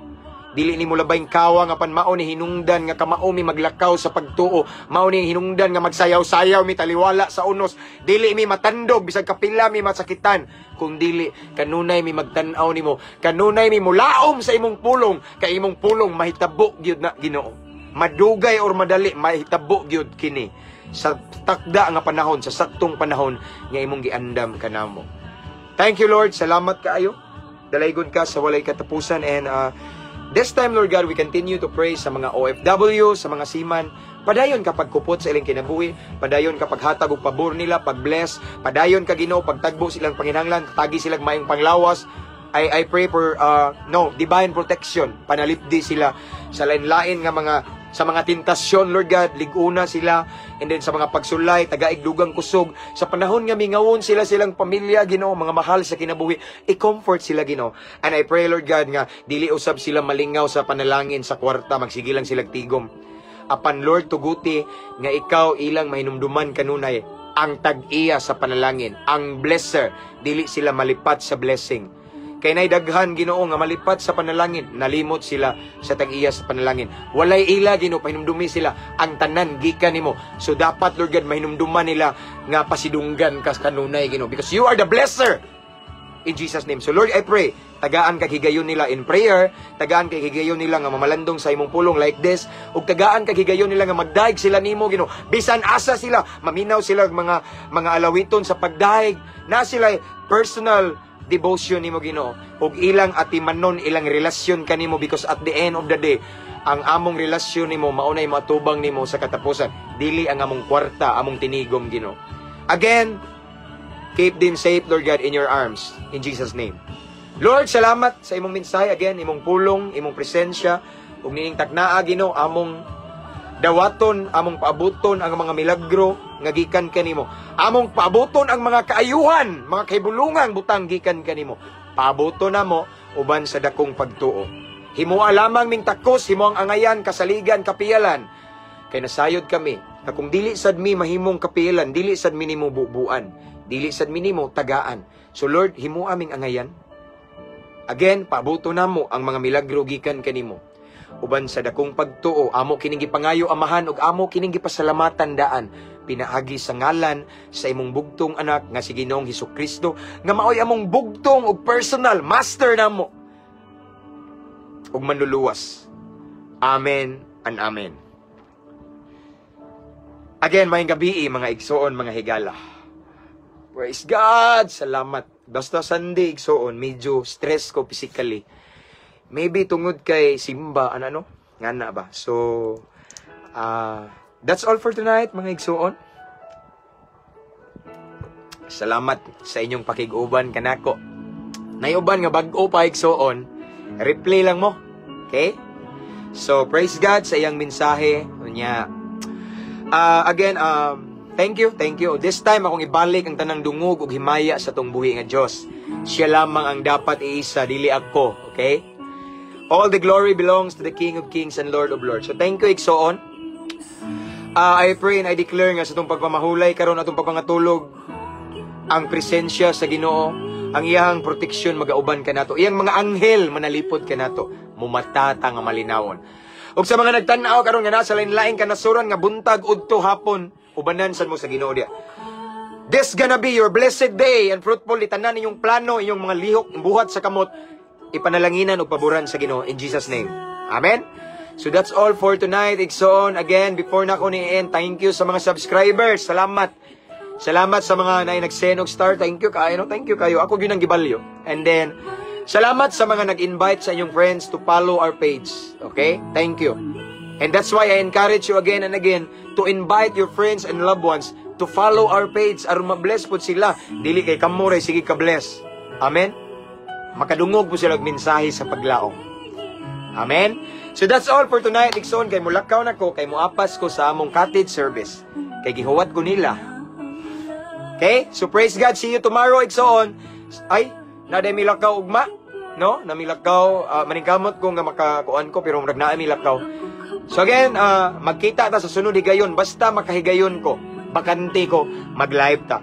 dili nimo labayng kawang apan mao ni hinungdan nga kamao mi maglakaw sa pagtuo. Mao ni hinungdan nga magsayaw-sayaw mi taliwala sa unos. Dili mi matandog bisag kapila mi masakitan. Kung dili kanunay mi magtan-aw nimo. Kanunay mi mulaom sa imong pulong kay imong pulong mahitabo gyud na, Ginoo. Madugay or madali, mahitabo gyud kini sa takda nga panahon, sa saktong panahon nga imong giandam kanamo. Thank you, Lord. Salamat kaayo. Dalaygon ka sa walay katapusan and this time, Lord God, we continue to pray sa mga OFW, sa mga seaman. Padayon ka pagkupot sa ilang kinabuhi, padayon ka paghatag og pabor nila, pag-bless, padayon ka, Ginoo pagtagbo silang panginahanglan, tagi silang maayong panglawas. I pray for no divine protection. Panalipdi sila sa lain-lain nga mga sa mga tentasyon, Lord God, liguna sila, and then sa mga pagsulay, tagaig dugang kusog, sa panahon nga mingawon sila silang pamilya, Ginoo, mga mahal sa kinabuhi, i-comfort sila, Ginoo. And I pray, Lord God, nga dili usab sila malingaw sa panalangin sa kwarta, magsige lang sila tigom. Apan Lord, tuguti nga ikaw ilang mahinumduman kanunay ang tag-iya sa panalangin, ang blesser, dili sila malipat sa blessing. Kay nay daghan, Ginoo, nga malipat sa panalangin, nalimot sila sa tag-iya sa panalangin. Walay ila, Ginoo, pahinumdumi sila ang tanan gikan nimo. So dapat, Lord God, mahinumduman nila nga pasidunggan ka kanunay, Ginoo, because you are the blesser. In Jesus' name. So Lord, I pray, tagaan kag higayon nila in prayer, tagaan kag higayon nila nga mamalandong sa imong pulong like this, ug tagaan kag higayon nila nga magdayeg sila nimo, Ginoo. Bisan asa sila, maminaw sila mga alawiton sa pagdayeg, na sila personal devotion nimo, Ginoo, ug ilang atimanon ilang relasyon kanimo, because at the end of the day, ang among relasyon nimo mao nay matubang nimo sa katapusan, dili ang among kwarta, among tinigom, Ginoo. Again, keep them safe, Lord God, in your arms, in Jesus' name. Lord, salamat sa imong mensahe again, imong pulong, imong presensya ug nining taknaa, Ginoo, among dawaton, among paabuton ang mga milagro nga gikan kanimo. Among paabuton ang mga kaayuhan, mga kahibulungang butang gikan kanimo. Paabuton namo uban sa dakong pagtuo. Himoa lamang ming takos, himo ang angayan, kasaligan, kapiyalan. Kay nasayod kami na kung dili sad mi mahimong kapiyalan, dili sad mi nimo bubuan, dili sad mi nimo tagaan. So Lord, himo aming angayan. Again, paabuto namo ang mga milagro gikan kanimo. Uban sa dakong pagtuo, amo kining gipangayo, Amahan, ug amo kining gipasalamatan daan pinaagi sa ngalan sa imong bugtong anak nga si Ginoong Hesus Kristo, nga maoy among bugtong ug personal master namo ug manluluwas. Amen and amen. Again, maayong gabii, mga igsoon, mga higala. Praise God! Salamat. Basta Sunday, igsoon, medyo stress ko physically. Maybe tungod kay Simba, ano ano? Nga na ba? So, that's all for tonight, mga igsoon. Salamat sa inyong pakig-uban kanako. Nayuban nga bag-o pa, igsoon, replay lang mo. Okay? So, praise God sa iyang mensahe. Unya, again, thank you, thank you. This time, akong ibalik ang tanang dungog ug himaya sa tong buhi nga Dios. Siya lamang ang dapat iisa, dili ako. Okay? All the glory belongs to the King of Kings and Lord of Lords. So, thank you, igsoon. I pray and I declare nga sa atong pagpamahulay karon, atong pagpangatulog, ang presensya sa Ginoo, ang iyang proteksyon magauban kanato. Iyang mga anghel manalipod kanato, mumatata nga malinawon. Ug sa mga nagtan-aw karon nga nasa lain-laing kanasuran nga buntag udto hapon, ubanan sad mo sa Ginoo diya. This gonna be your blessed day and fruitful tanan inyong plano, inyong mga lihok, buhat sa kamot, ipanalanginan ug paboran sa Ginoo in Jesus' name. Amen. So that's all for tonight. Igsoon, again, before na ako ni-end, thank you sa mga subscribers. Salamat. Salamat sa mga na nag-send og star. Thank you kayo. No? Thank you kayo. Ako gyud ang gibalyo. And then, salamat sa mga nag-invite sa inyong friends to follow our page. Okay? Thank you. And that's why I encourage you again and again to invite your friends and loved ones to follow our page aron ma-bless pud sila. Dili kay kamo ray sige ka bless. Amen. Makadungog po sila og mensahe sa paglaom. Amen. So that's all for tonight. Igsoon, kay mulakaw na ko, kay muapas ko sa among cottage service. Kay gihuwat ko nila. Okay? So praise God. See you tomorrow, igsoon. Ay, naday milakaw ugma. No? Namilakaw, maningkamot ko nga makakuan ko pero murag naa milakaw. So again, magkita ta sa sunod higayon. Basta makahigayon ko, bakante ko, mag-live ta.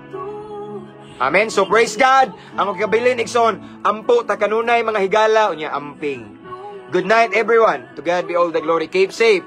Amen. So praise God. Ang kabilin, igsoon, ampo ta kanunay, mga higala unya amping. Good night, everyone. To God be all the glory. Keep safe.